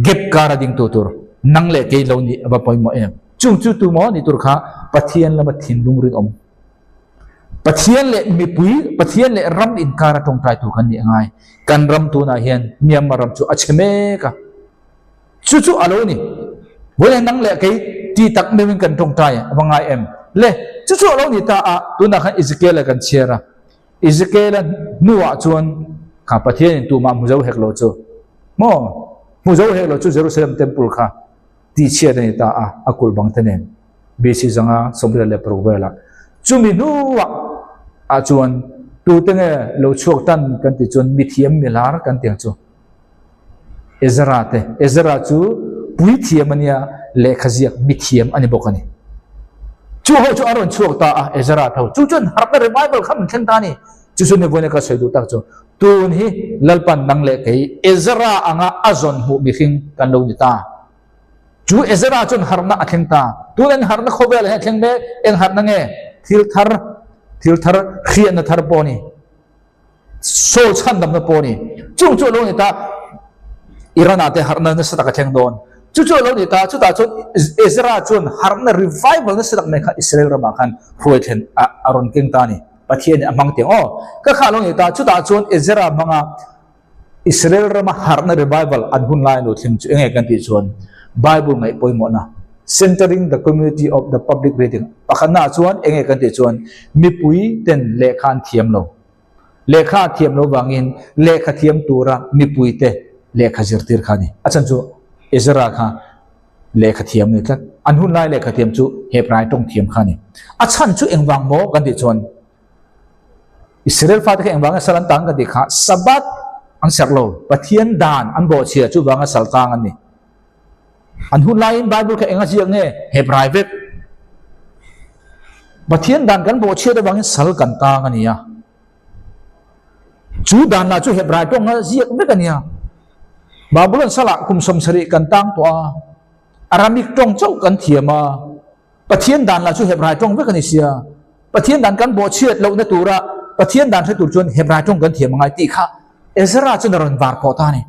gap kar a ding tu tur nang leh kei lo nih a va pawimawh em? Chung chu tu maw ni tur kha Pathian lama thinlung rinawm, Pathian leh mipui, Pathian leh ram inkar a tawngtai tur kan nih a ngai. Kan ram tunah hian Myanmar ram chu a chhe mek a, chu chu a lo ni. Vawiin nang leh kei ti tak meuhin kan tawngtai a va ngai em? Le, chu chu a lo ni ta a, tunah khan Ezekiel-a kan chhiar a, Ezekiel-a hnuah chuan kha Pathianin tumah hmu zo hek lo chu maw? Hmu zo hek lo chu Jerusalem Temple kha tihchhiat a ni ta a, a kulh bang te nen BC 186 velah. Chumi hnuah ah chuan tute nge lo chhuak tan kan tih chuan mithiam milar kan tih ang chu. Ezra te, Ezra chu puithiam a nia, lehkha ziak mithiam a ni bawk a ni. Chu ho chu an rawn chhuak ta a, Ezra tho. Chu chuan harhna revival kha min thleng ta a ni. Chu chu ni vawiina ka sawi duh tak chu, tun hi Lalpan nang leh kei Ezra anga a zawn hmuh mihring kan lo ni ta. Chu Ezra chuan harhna a thleng ta. Tun an harhna khawvelah hian a thleng mek. Eng harhna nge? Thil thar, thil thar, hriatna thar pawh a ni. Saul chhandamna pawh a ni. Chung chu a lo ni ta, Iran-ah te harhna nasa tak a thleng dawn. Chu chu a lo ni ta, chutah chuan Ezra chuan harhna revival nasa tak mai kha Israel ramah khan hruai thlen a a rawn keng ta a ni. Pathianin a hmang tiang aw. Ka kha a lo ni ta, chutah chuan Ezra hmanga Israel rama harhna revival an hun lai a lo thleng chu enge kan tih chuan Bible ngaih pawimawhna, Centering the community of the public reading, pakhatnaah chuan enge kan tih chuan mipui ten lehkha an thiam lo. Lehkha a thiam lo vangin lehkha thiam tura mipui te lehkha zirtir kha a ni. A chhan chu Ezra kha lehkha thiam a ni tlat. An hun lai lehkha thiam chu Hebrai tawng thiam kha a ni. A chhan chu engvang maw kan tih chuan Israel fate kha engvanga sal an tang kan tih kha Sabbath an serh lo, Pathian dan an bawhchhia chuvanga sal tang an ni. An hun laiin Bible kha enga ziak nge? Hebrai vek. Pathian dan kan bawhchhiat avangin sal kan tang a ni a. Chu dan lah chu Hebrai tawnga ziak vek a ni a. Babylon salah kum 70 kan tang tawh a, Aramik tawng chauh kan thiam a. Pathian dan lah chu Hebrai tawng vek a ni sia. Pathian dan kan bawhchhiat lohna tura Pathian dan hre tur chuan Hebrai tawng kan thiam a ngai tih kha Ezra chuan a rawn var pawh ta a ni.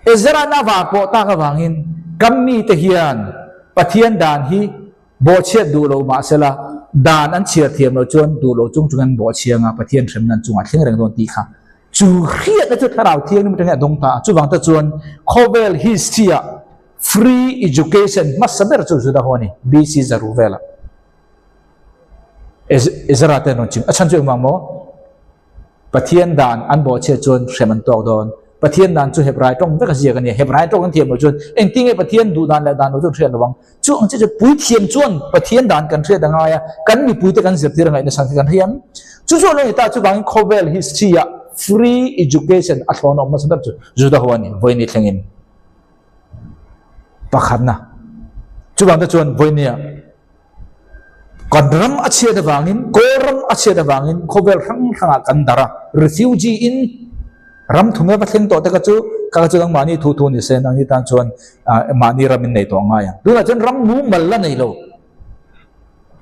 Ezra na var pawh tak avangin kan mite hian Pathian dan hi bawhchhiat duh lo mahsela dan an chhiar thiam lo chuan duh lo chung chungin an bawhchhiang a, Pathian hremna an chungah thleng reng dawn tih kha chu hriatna chu Thlarau Thianghlim atangin a dawng ta a. Chuvang te chuan khawvel history-ah Free education hmasa ber chu Juda ho a ni, BC zaru velah. Ezra te an rawn chim. A chhan chu engvang maw? Pathian dan an bawhchhiat chuan hrem an tawk dawn. Pathian dan chu Hebrai tawng vek a ziak a nia. Hebrai tawng an thiam loh chuan engtin nge Pathian duh dan leh dan lo chu an hriat lo ang. Chu ang chiah chu puithiam chuan Pathian dan kan hriat a ngai a, kan mipuite kan zirtir a ngaihna chhan khi kan hriam. Chu chu a lo ni ta, chuvangin khawvel history-ah free education a thlawn a awm nasa ber chu Juda ho a ni, vawiin thlengin. Pakhatna, chuvang te chuan vawinia kan ram a chhiat avangin, Kawl ram a chhiat avangin khawvel hrang hrangah kan darh a, refugee in ram thum eva thleng tawh te kha chu kha kha chu nangmahni thu thu ni se nangni tan chuan mahni ram in nei tawh ngai ang. Tunah chuan ram mumal la nei lo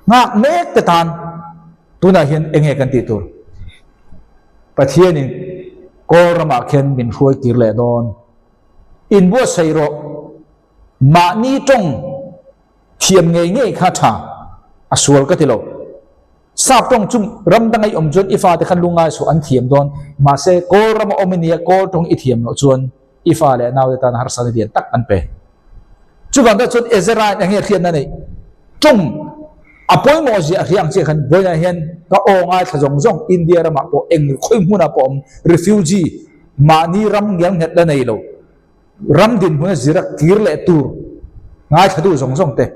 nghak mek te tan tunah hian eng nge kan tih tur? Pathianin Kawl ramah khian min hruai tir leh dawn. Inbuatsaih rawh, mahni tawng thiam ngei ngei kha tha, a sual ka ti lo. Sap tawng chu ram danga i awm chuan i fate khan lungngai suh an thiam dawn, mahse Kawl rama awm i nia Kawl tawng i thiam loh chuan i fa leh naute tan harsatna lian tak an pe. Chuvang tak chuan Ezra in eng nge hriatna neih? Tawng a pawimawh zia a hria ang chiah khan vawiinah hian ka aw ngaithla zawng zawng India ramah pawh eng khawi hmunah pawh awm refugee mahni ram ngial nghet la nei lo ram dinhmuna zira kir leh tur ngaithla duh zawng zawng te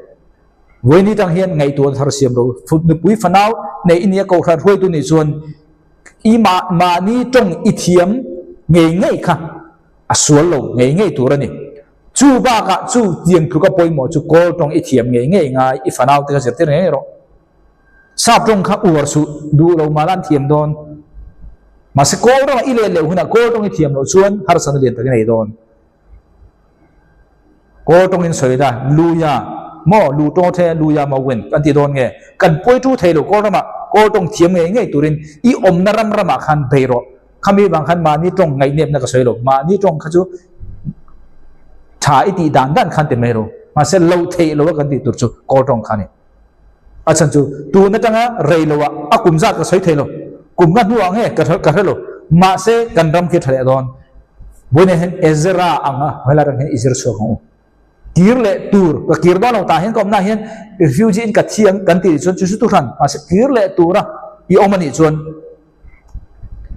vawiin atang hian ngaihtuahna thar siam ro nupui fanau nei i nia kohhran hruaitu nih chuan i mahni tawng i thiam ngei ngei kha a sual lo ngei ngei tur a ni. Chu bakah chu tiang tluka pawimawh chu Kawl tawng i thiam ngei ngei ngai, i fanau te kha zirtir ngei ngei rawh. Sap tawng kha uar suh, duh lo mah la an thiam dawn. Mahse Kawl ramah i let leh hunah Kawl tawng i thiam loh chuan harsatna lian tak i nei dawn. Kawl tawngin sawi la, Luya maw, lu tawng the Luya maw win kan ti dawn nge? Kan pawi tu thei lo Kawl ramah Kawl tawng thiam ngei ngei turin i awmna ram ramah khan bei rawh. Khami vang khan mahni tawng ngaihnepna ka sawi lo. Mahni tawng kha chu tha i tih dan dan khan ti mai ro. Mahse lo theih lo a kan tih tur chu Kawl tawng kha a ni. A chhan chu tun atanga rei lo ah a kum zat ka sawi thei lo. Kum nga hnuah nge ka ka hre lo. Mahse kan ram khi tha leh dawn. Vawiin hian Ezra ang a helai ram hian i zir chhuak ang u. Kir leh tur ka kir dawn lo tah hian ka awmna hian refugee in ka thiang kan tih chuan chu chu tu hran. Mahse kir leh tura i awm a nih chuan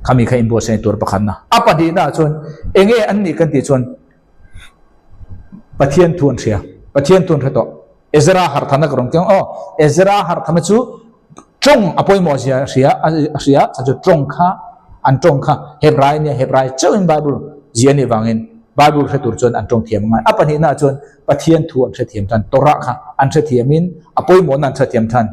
Khami kha inbuatsaih tur pakhatna. A pahnihna chuan enge an nih kan tih chuan Pathian thu an hria. Pathian thu an hre tawh. Ezra harthana ka rawn keng aw. Ezra harthana chu tawng a pawimawh zia a hria a hria chhan chu tawng kha an tawng kha Hebrai nia Hebrai chauhin Bible zia anih vangin. Bible hre tur chuan an tawng thiam a ngai. A pahnihnaah chuan Pathian thu an hrethiam than, Torah kha an hrethiamin a pawimawhna an hrethiam than.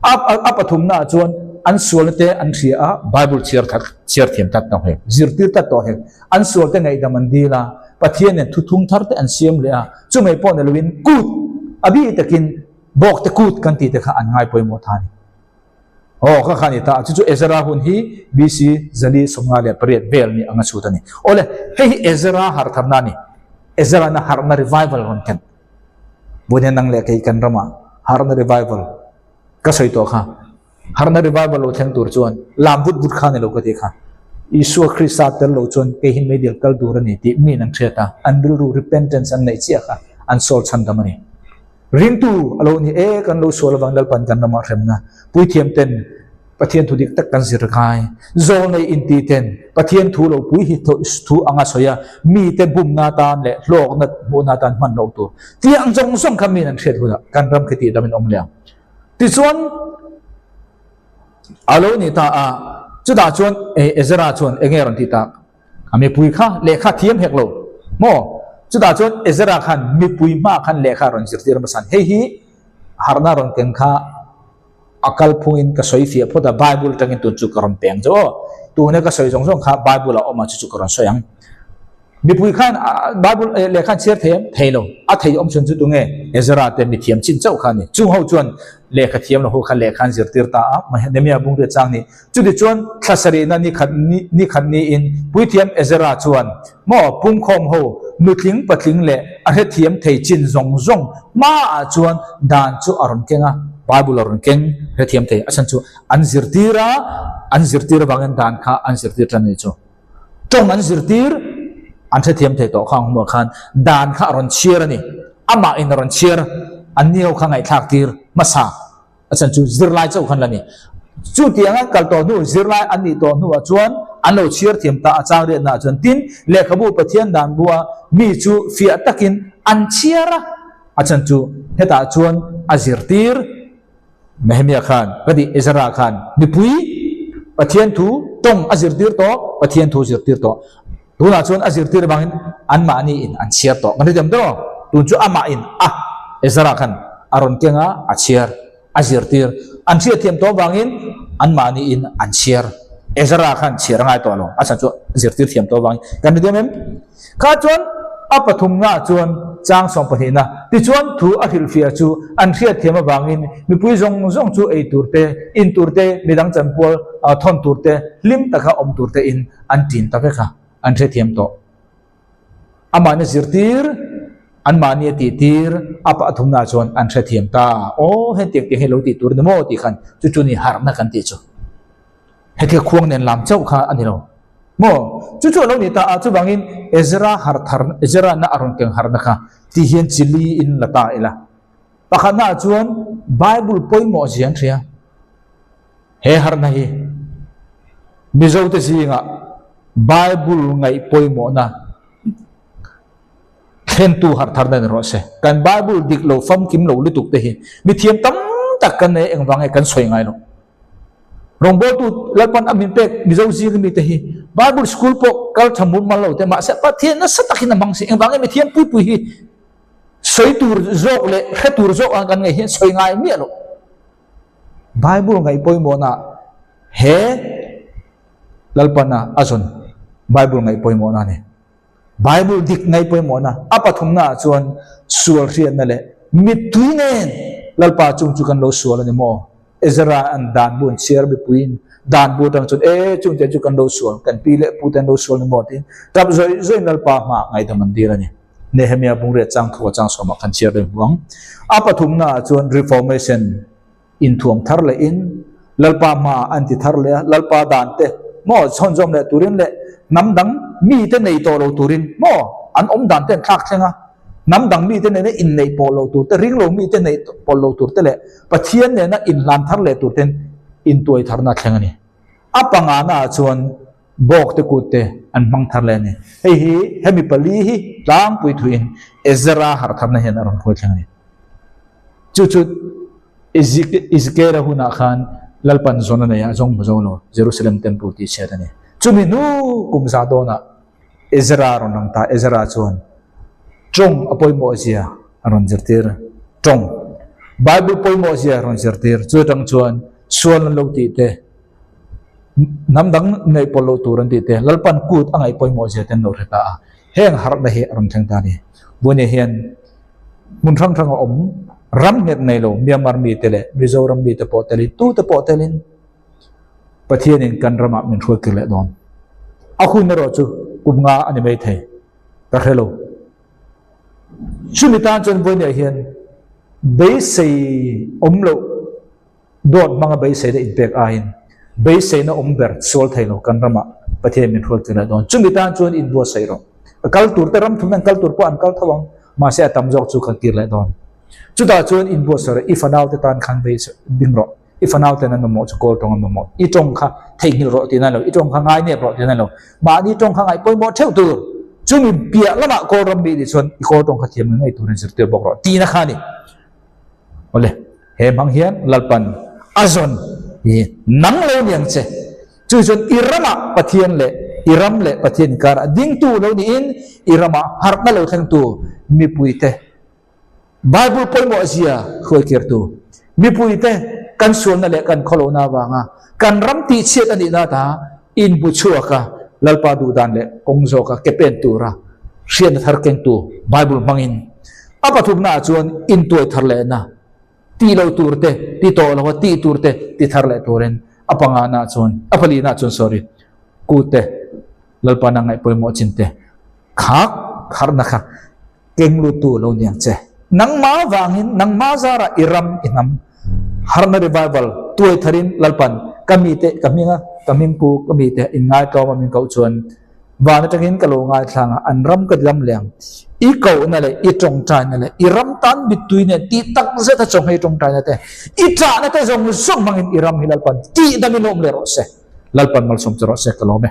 A a pathumnaah chuan an sualna te an hria a, Bible chhiar that chhiar thiam tlat tawh hek, zirtir tlat tawh hek. An sual te ngaihdam an dil a, Pathian nen thuthung thar te an siam leh a, chumei pawh ni loin kut a bi takin bawk te kut kan tih te kha an ngai pawimawh tha a ni. Aw, kha kha a ni ta a, chu chu Ezra hun hi BC 458 vel ni anga chhut a ni. Awle, hei hi Ezra harh tharna a ni. Ezra na harhna revival rawn khen. Vawiin nang leh kei kan ramah harhna revival ka sawi tawh kha. Harhna revival lo thleng tur chuan lam vut vut kha a ni lo ka tih kha. Isua Krista tel lo chuan kei hi meidil kal tur a ni tih miin an hriat a, an rilru repentance an neih chiah kha an sawl chhandam a ni. Ringtu a lo ni e, kan lo sual avang Lalpan kan ramah hremna puithiam ten Pathian thu dik tak kan zir ngai. Zawlnei inti ten Pathian thu lo pui hi thu anga sawi a, mite bumna atan leh hlawkna hmuhna atan hman loh tur. Tiang zawng zawng kha miin an hriat hunah kan ram khi tih damin awm leh ang. Tichuan a lo ni ta a, chutah chuan Ezra chuan enge a rawn tih tak? A mipui kha lehkha thiam hek lo maw? Chutah chuan Ezra khan mipui hmaah khan lehkha a rawn zirtir hmasa a ni. Hei hi harhna rawn keng kha a kalphungin ka sawi fiah phawt a, Bible atangin tun chu ka rawn peng chu aw. Tuna ka sawi zawng zawng kha Bible a awm a, chu chu ka rawn sawi ang. Mipui khan Bible lehkha an chhiar thei em? Thei lo. A thei awm chhun chu tunge? Ezra te mithiam chin chauh kha a ni. Chung ho chuan lehkha thiam lo ho kha lehkha an zirtir ta a, Nehemia bungriat chang ni. Chutichuan, thla sarihna ni khat ni khat niin Puithiam Ezra chuan, Maw, pumkhawm ho, nutling patling leh a hrethiam thei chin zawng zawng hmaah chuan dan chu a rawn keng a, Bible a rawn keng hrethiam thei. A chhan chu an zirtir a, an zirtir avangin dan kha an zirtir tan a ni chu. Tawng an zirtir, an hrethiam thei tawh kha ang hmuah khan dan kha a rawn chhiar a ni. Amahin a rawn chhiar, anni ho kha ngaihthlak tir hmasa. A chhan chu zirlai chauh khan la ni. Chutiang an kal tawh hnu, zirlai an nih tawh hnuah chuan an lo chhiar thiam ta a, chang riatnaah chuan tin, lehkhabu Pathian dan bua mi chu fiah takin an chhiar a, a chhan chu hetah chuan a zirtir Nehemiah khan, ka tih Ezra khan mipui Pathian thu tawng a zirtir tawh, Pathian thu zirtir tawh. Tunah chuan a zirtir avangin anmahni in an chhiar tawh. Kan hrethiam tawh lo. Tun chu amah in a Ezra khan a rawn keng a, a chhiar, a zirtir. An hriatthiam tawh avangin anmahni in an chhiar. Ezra khan chhiar a ngai tawh lo. A chhan chu zirtir thiam tawh avangin. Kan hrethiam em? Kha chuan a pathumnaah chuan chang sawmpahnihna tichuan thu a hrilhfiah chu an hriatthiam avangin mipui zawng zawng chu ei tur te, in tur te, midang chanpual thawn tur te, hlim taka awm tur te in an ṭin ta vek a, an hrethiam tawh. Amahna zirtir, anmahni a tihtir, a pathumnaah chuan an hrethiam ta. Aw, hetiang tiang hi lo tih tur a ni maw tih khan chu chu ni harhna kan tih chu. Hetia khuang nen lam chauh kha a ni lo maw? Chu chu a lo ni ta a, chuvangin Ezra harh thar, Ezra na a rawn keng harhna kha ti hian chili in la ta ila. Pakhatnaah chuan Bible pawimawh zia an hria. He harhna hi Mizote zingah Bible ngaih pawimawhna thlentu harh tharna ni rawh se. Kan Bible dik lo famkim lo lutuk te hi mithiam tam tak kan nei engvang nge kan sawi ngai lo. Rawngbawltu Lalpan a min pek Mizo zinga mite hi Bible school pawh kal tha mumal lo te mahse Pathian nasa takin a hmang si. Engvang nge mithiam puipui hi sawi tur zawk leh hre tur zawk ang kan ngaih hian sawi ngai miah lo. Bible ngaih pawimawhna he Lalpana a zawn Bible ngaih pawimawhna a ni. Bible dik ngaih pawimawhna a pathumnaah chuan sual hriatna leh mittui nen Lalpa chung chu kan lo sual a ni maw? Ezra an dan bu an chhiar mipuiin dan bu atang chuan e chungte chu kan lo sual, kan pi leh pute an lo sual a ni maw? tiin tap zawih zawihin Lalpa hmaah ngaihdam an dil a ni. Nehemia bungreh chang thu a chang sawmah khan chhiar reng huang. A pathumnaah chuan Reformation inthuam thar lehin Lalpa hmaah an ti thar leh a, Lalpa dan te maw chhawnzawm leh turin leh hnam dang mite nei tawh lo turin maw an awm dan te an thlak thleng a, hnam dang mite nena inneih pawh lo tur te, ringlo mite neih pawh lo tur te leh Pathian nena inhlan thar leh tur ten intuai tharna a thleng a ni. A panganaah chuan Bawk te kut te an hmang thar leh a ni. Hei hi hemi pali hi tlangpui thuin Ezra harh tharna hian a rawn hruai thleng a ni. Chu chu Ezekiela hunah khan Lalpan zawn a nei a, zawng hmu zo lo Jerusalem Temple tih chhiat a ni. Chumi hnu kum za dawnah. Ezra a rawn lang ta. Ezra chuan tawng a pawimawh zia a rawn zirtir. Tawng, Bible pawimawh zia a rawn zirtir. Chu atang chuan sual an lo tih te, hnam dang neih pawlh loh tur an tih te, Lalpan kut a ngaih pawimawh zia te an lo hre ta a. Heng harhna hi a rawn thleng ta a ni. Bunia hian hmun hrang hrang a awm, ram nghet nei lo Myanmar mite leh Mizoram mite pawh telin, tute pawh telin Pathianin kan ramah min hruai kir leh dawn. A hun erawh chu kum nga a ni mai thei, ka hre lo. Chumi tan chuan Buainiah hian beisei awm loh dawt hmanga beiseina inpek aiin beiseina awm ber sual thei lo kan ramah Pathian min hruai kir leh dawn. Chumi tan chuan inbuatsaih rawh. A kal tur te ram thum an kal tur pawh an kal tho ang, mahse a tam zawk chu kan kir leh dawn. Chutah chuan inbuatsaih rawh, i fanaute tan khan beisei ding rawh. I fanau ten an mamawh chu kawl tawng an mamawh. I tawng kha theihnghilh rawh tih na lo, i tawng kha ngai nep rawh tih na lo. Mahni tawng kha ngaih pawimawh theuh tur. Chumi piah lamah kawl ram mi nih chuan i kawl tawng kha thiam ngei turin zirtir bawk rawh tih na kha a ni. Awle, he hmang hian Lalpan a zawn hi nang lo ni ang che. Chu chuan i ramah Pathian leh i ram leh Pathian inkarah dingtu lo niin i ramah harhna lo thlengtu mipuite Bible pawimawh zia hruaikirtu, mipuite kan sualna leh kan khawlohna avanga kan ram tihchhiat a nihna ata inhmu chhuaka Lalpa duhdan leh kawng zawka ke pen tura hriatna thar kengtu Bible hmangin a pathumnaah chuan intuai thar lehna ti lo tur te, ti tawh loa tih tur te ti thar leh turin a pangana chuan, a palina chuan sorry, kute Lalpa na ngaih pawimawh chin te khak harhna kha Keng lutu lo niang che. Nangmah vangin, nangmah zarah i ram i hnam. Harhna revival tuai tharin Lalpan ka mite ka hminga ka hmingpu ka mite in ngaitlawm a min koh chuan van atangin ka lo ngaithlang a, an ram ka lam leh ang. I kohna leh i tawngtaina leh i ram tan mittui nen tih tak zeta chawnghei tawngtaina te, i ṭahna te zawng zawng hmangin i ram hi Lalpan tih damin awm leh rawh se. Lalpan malsawm che rawh se ka lawm e.